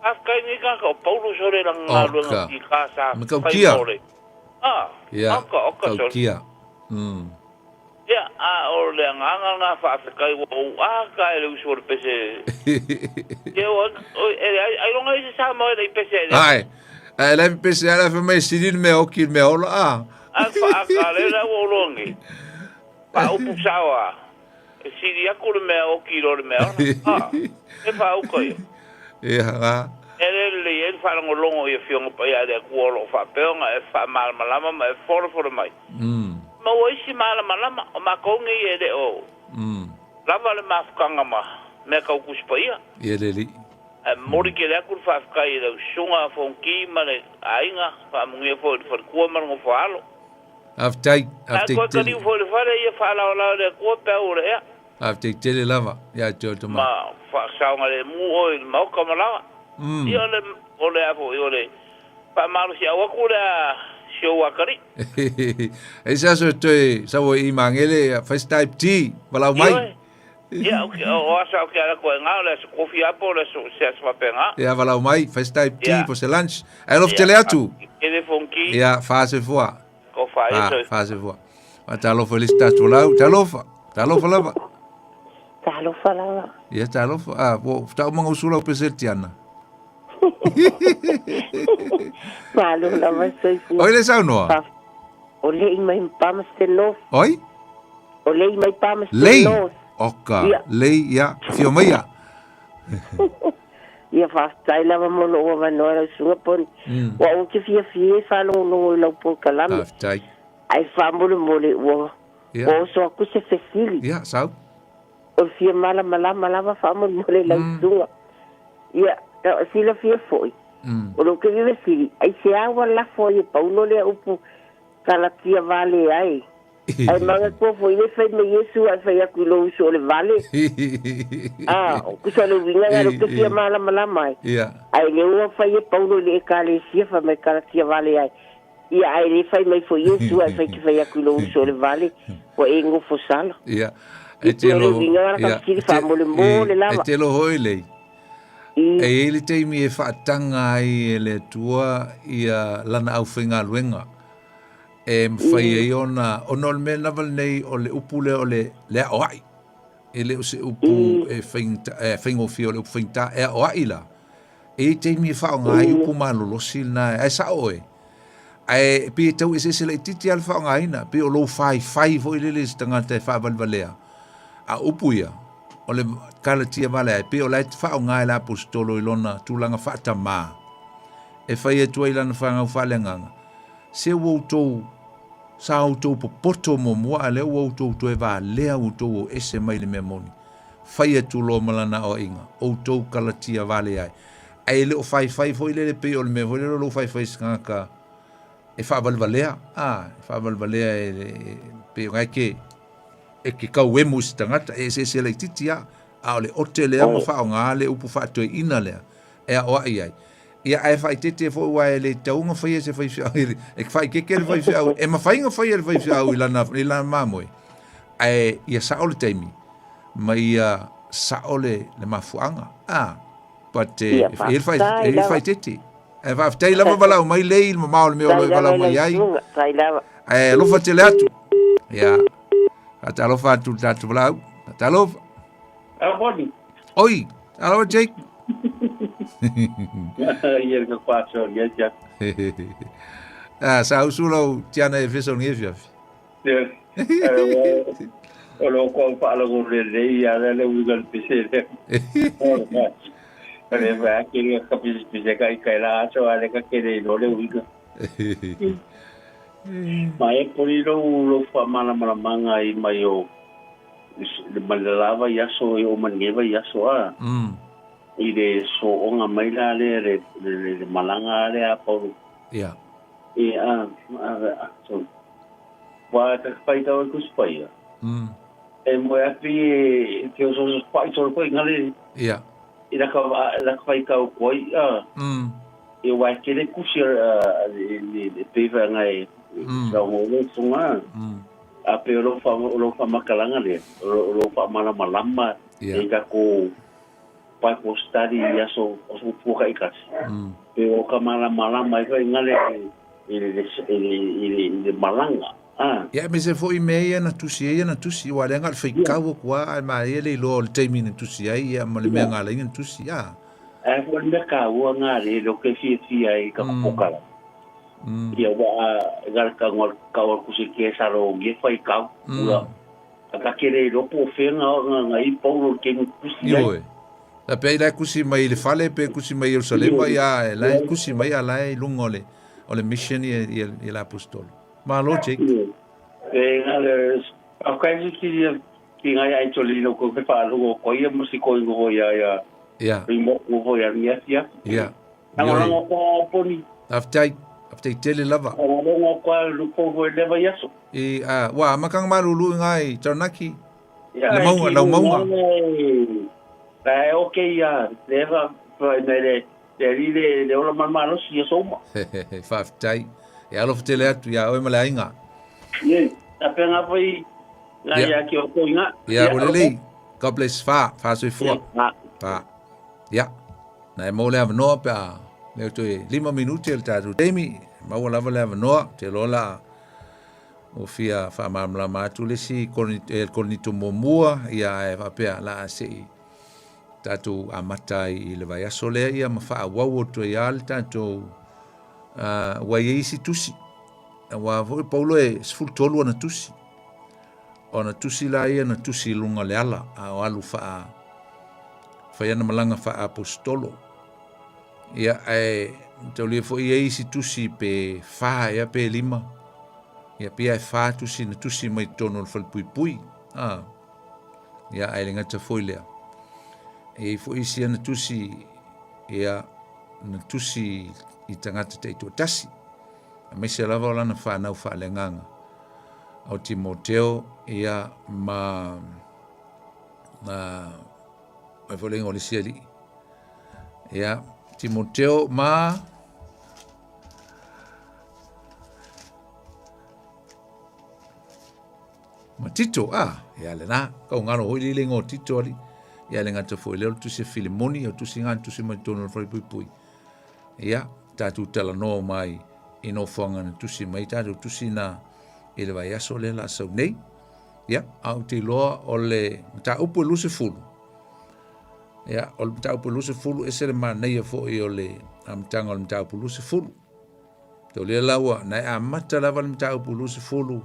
Faafetai nei tagata o Paulo sole lana galuega fita sa fai mo le Ah, oka, oka sole. Matautia. Ia, a o le agaga lena faafetai ua ou ata e le usu o le pese. Ia, ua, e leai, ailoga i se Samoa e le i pese ai lea. Ai, ai le pese ai le mai sili le mea oki le mea ola a. A faata le la ua ou loa nei. Faaupu sao a. E sili atu le mea oki i lo le mea ola. A, e faauka ia. Ia, ga. E le lelei ai le faalogologo i Afioga Paia a le Atua o lo o faapea ona e faamalamalama ma e folafola mai. Maua isi malamalama, o matou nei e le o lava le mafutaga ma mea tau Tusi Paia. Ia le Alii. Ae momoli tele atu le faafetai i lau Susuga Fonoti ma le aiga, faamanuia foi i le faletua ma le nofo-a-alo. Faafetai, Ae faafetai toe tele. taliu foi i le fale ia faalaolao e le Atua peau o le ea. Faafetai tele lava ia te oe tama. Ma faasaogalemu oe i le maota ma laoa. Ia o le, o le a foi, o le faamalosiau atu lea si ou atalii. Ai se aso e toe sau ai i Magele, fai se type tea, valaau mai. Ioe. Ia, o, o asa o ke ala koe ngā, o le aso kofi a po o le aso se aso faapena. Ia, valaau mai, fai se type tea po se lunch. Ae alofa tele atu. Telefone ki. Ia, faasoifua. Ko whaia toi. Faasoifua. Talofa i le isi tatou lau. Talofa. Talofa lava. Talofa lava. Ia, talofa. Ah, ua tau mangausu lau pese Tiana. Malo lava soifua. Oi le saunoa. O lei mai Palmerston North. Oi? O lei mai Palmerston lei. North. Oka. Ia. Lei, ia. Fio mai ia. Ia faafetai lava mo lou avanoa lau susuga Poni. Ua ou te fiafia e faalogologo i lau polokalame. Faafetai. Ae faamolemole ua Ia. ua oso atu se fesili. Ia, sau. O le fia malamalama lava faamolemole lau susuga. Ia, silafia foi, o lou ke fesili, aisea ua lafo ai e Paulo lea upu Kalatia vale ai? Ae manatua foi le fai mai Iesu ae fai atu i lou uso o le vale. A, tusa o le uiga lea ou te fia malamalama ai. Ae le ua fai e Paulo i le Ekalesia fai mai Kalatia vale ai. Ia, ae le fai mai foi Iesu ae fai te fai atu i lou uso o le vale, ua e nofo sala. Ia, e te lo. O le uiga lea ka fesili faamolemole lava. E te lo hoi lei. E i ai le taimi e faataga ai e le Atua ia Lana aufaigaluega e mafai ai ona, ona o le mea lava lenei o le upu lea o le, le aoai. E le o se upu e faigata, e faigofie o le upu faigata, e aoai la. E i ai taimi e faaaoga ai upu malolosi lena, ae sao oe. Ae pei e tau eseese laitiiti lava le faaaogaina, pei o lou faifai foi lele i se tagata e faavalevalea. A o upu ia, o le Kalatia vale ai, pei o la e faaaoga e le Aposetolo i lona tulaga faatamā, e fai atu ai i lana fanau faaleagaga, Se ua outou, sa outou popoto muamua, a lea ua outou toe valea outou o ese mai le mea moni. Fai atu loa ma lana aoaiga, outou Kalatia vale ai. Ae le o faifai foi lele pei o le mea foi lele o lou faifai i se tagata e faavalevalea, a, e faavalevalea e, pei o e ke, e ke kauemu i se tagata, e eseese laitiiti lava, a o le ote lea ma faaaoga le upu faatoeaina lea e aoai ai. Ia, ae faaeteete foi aua e le tatau ona faia e se faifeau, e faaeteete le faifeau, e mafai ona faia e le faifeau i lana, i lana mamoe, ae ia sao le taimi, ma ia sao le, le mafuaaga. A, but e, Ia, e i ai le faafetai e i ai le lava. faaeteete. Ae faafetai lava valaau mai lei i le mamao o le mea o lo o e valaau mai ai. Faafetai lava. Ae alofa tele atu. Ia, faatalofa atu i le tatou valaau. Faatalofa. Oi. Oi, alofa Jake. Ia ka kwaso ia ja. Ah, sa usu lau tiana e feso ngi fiafi. O lo ko pa lo go le le ia le le uiga le pese le. Le va ke le ka pese pese ka i kai la so ale ka ke le lo le uiga. Ma e poli lo lo fa mana mana manga i mai o le ma le lava i aso e o maneva i aso a. I le so onga mai la le le le, le malanga le a Paulo. Ia. E a a so wa ka pai tau e kusi pai ia. E moe api e te oso oso pai toro koe ngale. Ia. I raka raka whai kau koe a. E wai kere kusi a le le peiwa ngai. Sa o ngō sunga. A pe o lo wha o lo wha makalanga le o lo wha malamalama e ka ko Bible study i aso aso pua kai kasi. Pe o ka malamalama i whai ngale i le i le i le i le malanga. Ah. Ia, aemaise foi i mea ia na tusi ai ana tusi, aua leaga o le faitau atu lava ae maea le iloa o le taimi na tusi ai, ia, ma le mea na ala ai ona tusi, a. Ae foi le mea taua ngā re lo ke fiafia ai ka kopokala. Ia wa ga ka ngol ka o kusi ke sa ro ge fai kau. Ua a ka kere i ropo o whenga o ngā ngā i pauro ke ngu kusi ai. Ioe. La pe ai la e kusi mai i le fale pe kusi mai i Ierusalema, ia, la e kusi mai a la e i luga o le, o le mission ia, ia, ia le apostolo. Malo, Jake. Ioe. E ngā le, a kai si ki ki ngai ai toli no ko ke whaalogo ko ia mo si ko ingo ia ia. Ia. Ringo ko ia ringa ia. Ia. Langolango ko poni. Faafetai, faafetai tele lava. Langolango ko lupo ko leva ia so. I a wa makanga malulu i ngai Taranaki. Ia, Le maunga, lau maunga. La e oke ia leva pa nei le le li le le ola malmalosi ia souma. Faafetai. E alofa tele atu iā oe ma le aiga. Ie, faapena foi la ia ki o kou iga. Ia, ua lelei. God bless. Fa, fa soifua. Fa. Ia, na e maua le avanoa pe a leo toe 5 minute o le tatou taimi, maua lava le avanoa, te loa la ua fia faamalamalama atu le isi Korinito muamua, ia ae faapea la a se i tatou amata ai i le vaiaso lea ia ma faaauau atu ai lava le tatou ua i ai isi tusi. Aua foi Paulo e 13 ana tusi. O ana tusi la ia na tusi i luga o le ala a o alu faa fai ana malaga faaapostolo. Ia ae taulia foi i ai isi tusi pe fa ea pe lima. Ia pia e fa tusi na tusi mai totonu o le falepuipui. Ah. Ia ae le gata foi lea. E i foi isi ana tusi ia na tusi i tagata taitoatasi. Aemaise lava o lana fanau faaleagaga o Timoteo ia ma ai foi le igoa o le isi alii ia Timoteo ma ma Tito ah ia lena kau ngalo hoi le igoa o Tito ali ia le gata foi lea o le tusi a Filemoni o tusi ngā tusi mai tonu o le falepuipui Ia, tatou talanoa uma ai i nofoaga na tusi mai tatou tusi na i le vaiaso lea la sau nei. Ia, a ou te iloa o le mataupu e 20. Ia, o le mataupu e 20 ese le manaia foi o le amataga o le mataupu 20. Tau lea la ua na e amata lava le mataupu 20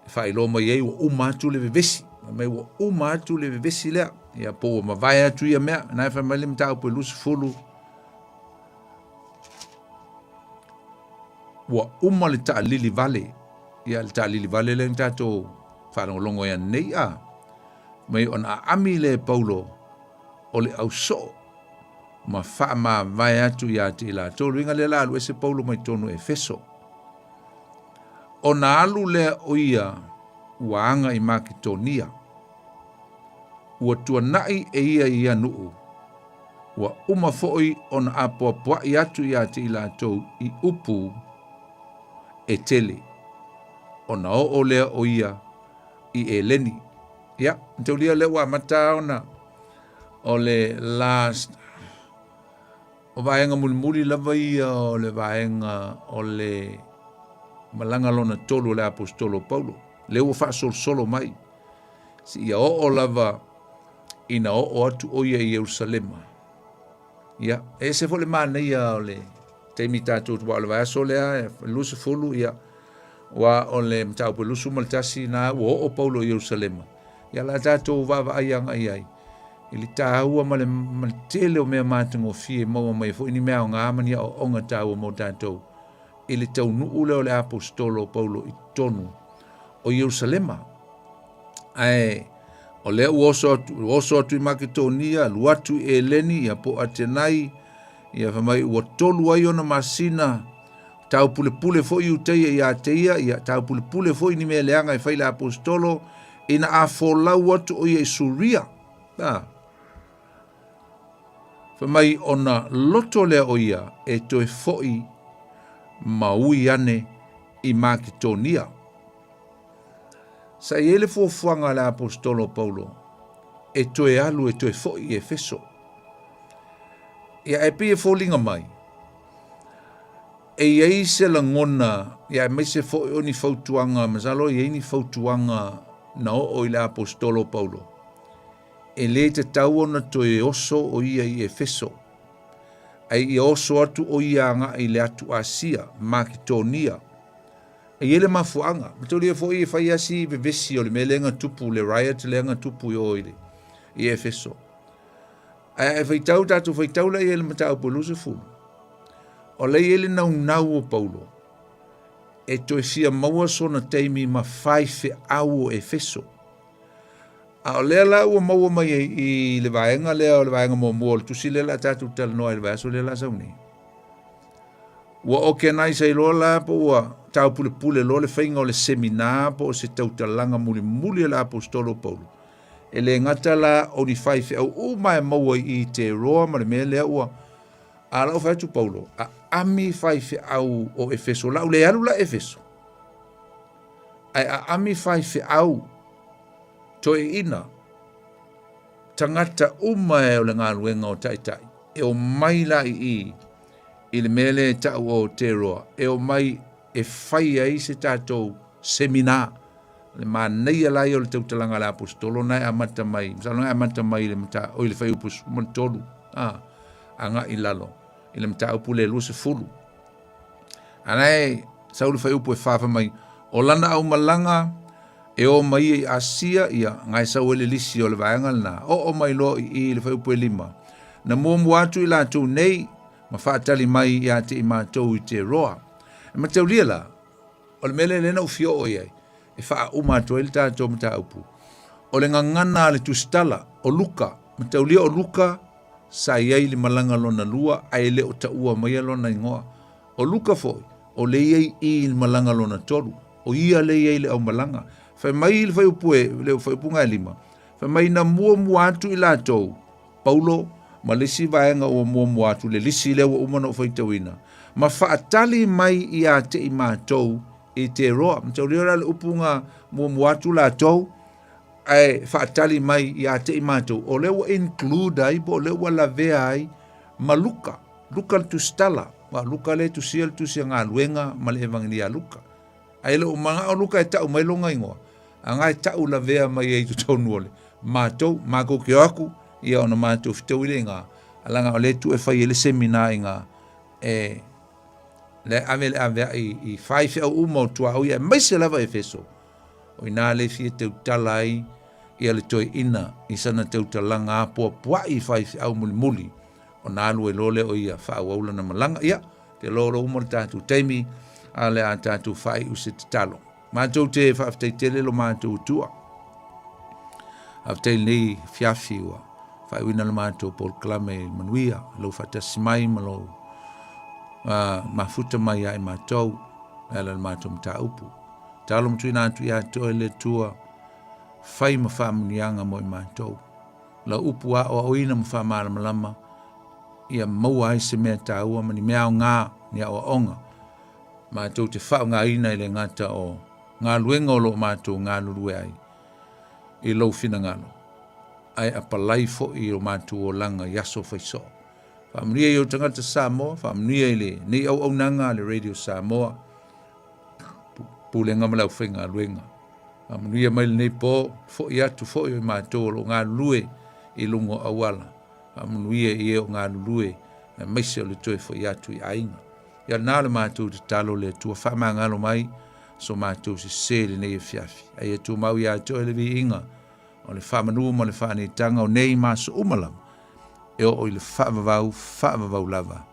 e faailoa mai ai ua uma atu le vevesi. Fai mai ua uma atu le vevesi lea. Ia po ua mavae atu ia mea. Na e fai mai le mataupu e 20 ua uma le taalili vale. Ia le taalili vale lea na tatou faalogologo ai ananei a. Mai ona aami lea e Paulo o le ausoo ma faamavae atu ia te i latou. Le uiga lea la alu ese Paulo mai totonu o Efeso. Ona alu lea o ia ua aga i Maketonia. Ua tuanaʻi e ia i ia nuu, ua uma foi ona apoapoaʻi atu ia te i latou i upu e tele. Ona oo lea o ia i Eleni. Ia, mataulia lea ua amata ona o le last O vaega mulimuli lava ia o le vaega o le malaga lona tolu o le aposetolo o Paulo, lea ua faasolosolo mai, seia oo lava ina oo atu o ia i Ierusalema. Ia, e ese foi le manaia o le taimi tatou aua o le vaiaso lea, 20, ia, ua o le mataupu e 21 na ua oo Paulo i Ierusalema. Ia, la tatou vaavaai agai ai i le taua ma le, ma le tele o mea matagofie e maua mai foi ni mea aoga ma ni aoaoga taua mo tatou i le taunuu lea o le aposetolo o Paulo i totonu o Ierusalema. Ae o lea ua oso atu, oso atu i Maketonia, alu atu i Eleni, ia po Atenai, ia fai mai ua tolu ai ona masina, taupulepule foi Iutaia ia te ia, ia taupulepule foi ni mea leaga e fai le aposetolo, ina a folau atu o ia i Suria. A. Fai mai ona loto lea o ia e toe foi ma ui ane i Maketonia. Sa i ai le fuafuaga a le aposetolo o Paulo e toe alu e toe foi i Efeso. Ia e pei e foliga mai, e i ai se lagona, ia aemaise foi o ni fautuaga, masalo e i ai ni fautuaga na oo i le aposetolo o Paulo, e lē tatau ona toe oso o ia i Efeso, ae ia oso atu o ia agai i le atu Asia, Maketonia. E i ai le mafuaaga. Mataulia foi e fai lava si vevesi o le mea lea na tupu, le riot lea na tupu i o i, le, i Efeso. Ae a e faitau, tatou faitau la i ai le mataupu e 20, o la i ai le naunau o Paulo e toe fia maua sona taimi ma faifeau o Efeso. A o lea la ua maua mai ai i le vaega lea o le vaega muamua o le tusi lea la tatou talanoa ai le vaiaso lea la sau nei. Ua organise ai loa la po ua taupulepule loa le faiga o le seminar po o se tautalaga mulimuli a le aposetolo o Paulo. E le gata la o ni faifeau uma e maua i i Teroa ma le mea lea ua a la ua fai atu Paulo, a Aami faifeau o Efeso, lau le alu la Efeso, ae aami faifeau toeaina tagata uma e o le galuega o taitai e o mai la i i i le mea lea e tau o Aotearoa e o mai e fai ai se tatou seminar. Le manaia la ia o le tautalaga a le aposetolo na e amata mai, masalo na e amata mai i le mata, oi le fuaiupu 13, a, agai i lalo i le mataupu le 20. A na e sau le fuaiupu e fa fai mai, o lana aumalaga e o mai ia i Asia, ia, na e sau ai le lisi o le vaega lena, oo mai loa i i le fuaiupu e 5, na muamua atu i latou nei ma faatali mai ia te i matou i Teroa. E mataulia la, o le mea lea lea na ou fia oo i ai, e faauma atu ai le tatou mataupu, o le gagana a le tusitala, o Luka, mataulia o Luka sa i ai i le malaga lona lua ae le o taua maia lona igoa. O Luka foi, o lea i ai i i le malaga lona tolu, o ia lea i ai i le aumalaga. Fai mai le fuaiupu e, le fuaiupuga e 5, fai mai na muamua atu i latou, Paulo ma le isi vaega ua muamua atu, le lisi lea ua uma ona ou faitauina, ma faatali mai ia te i matou i Teroa. Mataulia la le upu na muamua atu latou, ae faatali mai ia te i matou, o lea ua include ai, po o lea ua lavea ai ma Luka, Luka le tusitala, aua o Luka lea e tusia le tusi a galuega ma le Evagelia a Luka. Ae le o manao Luka e tau mai lona igoa, a na e tau lavea mai ai i totonu o le matou, matou te o atu, ia ona matou fetaui lea i ina, a leaga o lea e tuu e fai ai le seminar i ina, e le ave le aveai i faifeau uma o tuaoi aemaise lava Efeso. O ina le fia tautala ai ia le toeaina i sana tautalaga apoapoai i faifeau mulimuli ona alu ai loa lea o ia faaauau lana malaga. Ia, te loa o lo uma le tatou taimi, a o le a tatou faaiu se tatalo. Matou te faafetai tele lo matou Atua. Faafetai i lenei afiafi ua faaiuina le matou polokalame i le manuia, lou faatasi mai ma lou mafuta mai ia i matou e ala i le matou mataupu. Talo ma tuuina atu ia te oe le Atua, fai ma faamanuiaga mo i matou. Lau upu aoaoina ma faamalamalama, ia maua ai se mea taua ma ni mea aoga, ni aoaoga matou te faaaogaina i le gata o galuega o lo o matou galulue ai i lou finagalo, ae apalai foi i o matou olaga i aso faisoo. Faamanuia i ou tagata Samoa, faamanuia i lenei auaunaga a le Radio Samoa, Pulega ma le aufaigaluega. Faamanuia mai lenei po, foi atu foi o i matou o lo o galulue i luga o auala. Faamanuia i e o galulue aemaise o le toe foi atu i aiga. Ia na le matou tatalo le Atua faamagalo mai so matou sese i lenei afiafi. A ia tumau ia te oe le viiga o le faamanu ma le faaneetaga o nei ma aso uma lava e oo i le faavavau, faavavau lava.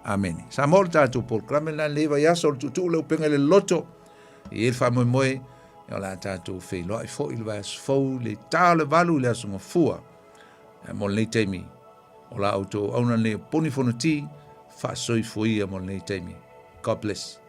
Amene. Samoa o le tatou polokalame lena lenei vaiaso o le tuutuu le upega i le loto. E i ai le faamoemoe o le a tatou feiloai foi i le vaiaso fou i le ta o le 8 i le aso Gafua. Mo lenei taimi, o la outou auauna lenei o Poni Fonoti, faasoifua ia mo lenei taimi. God bless.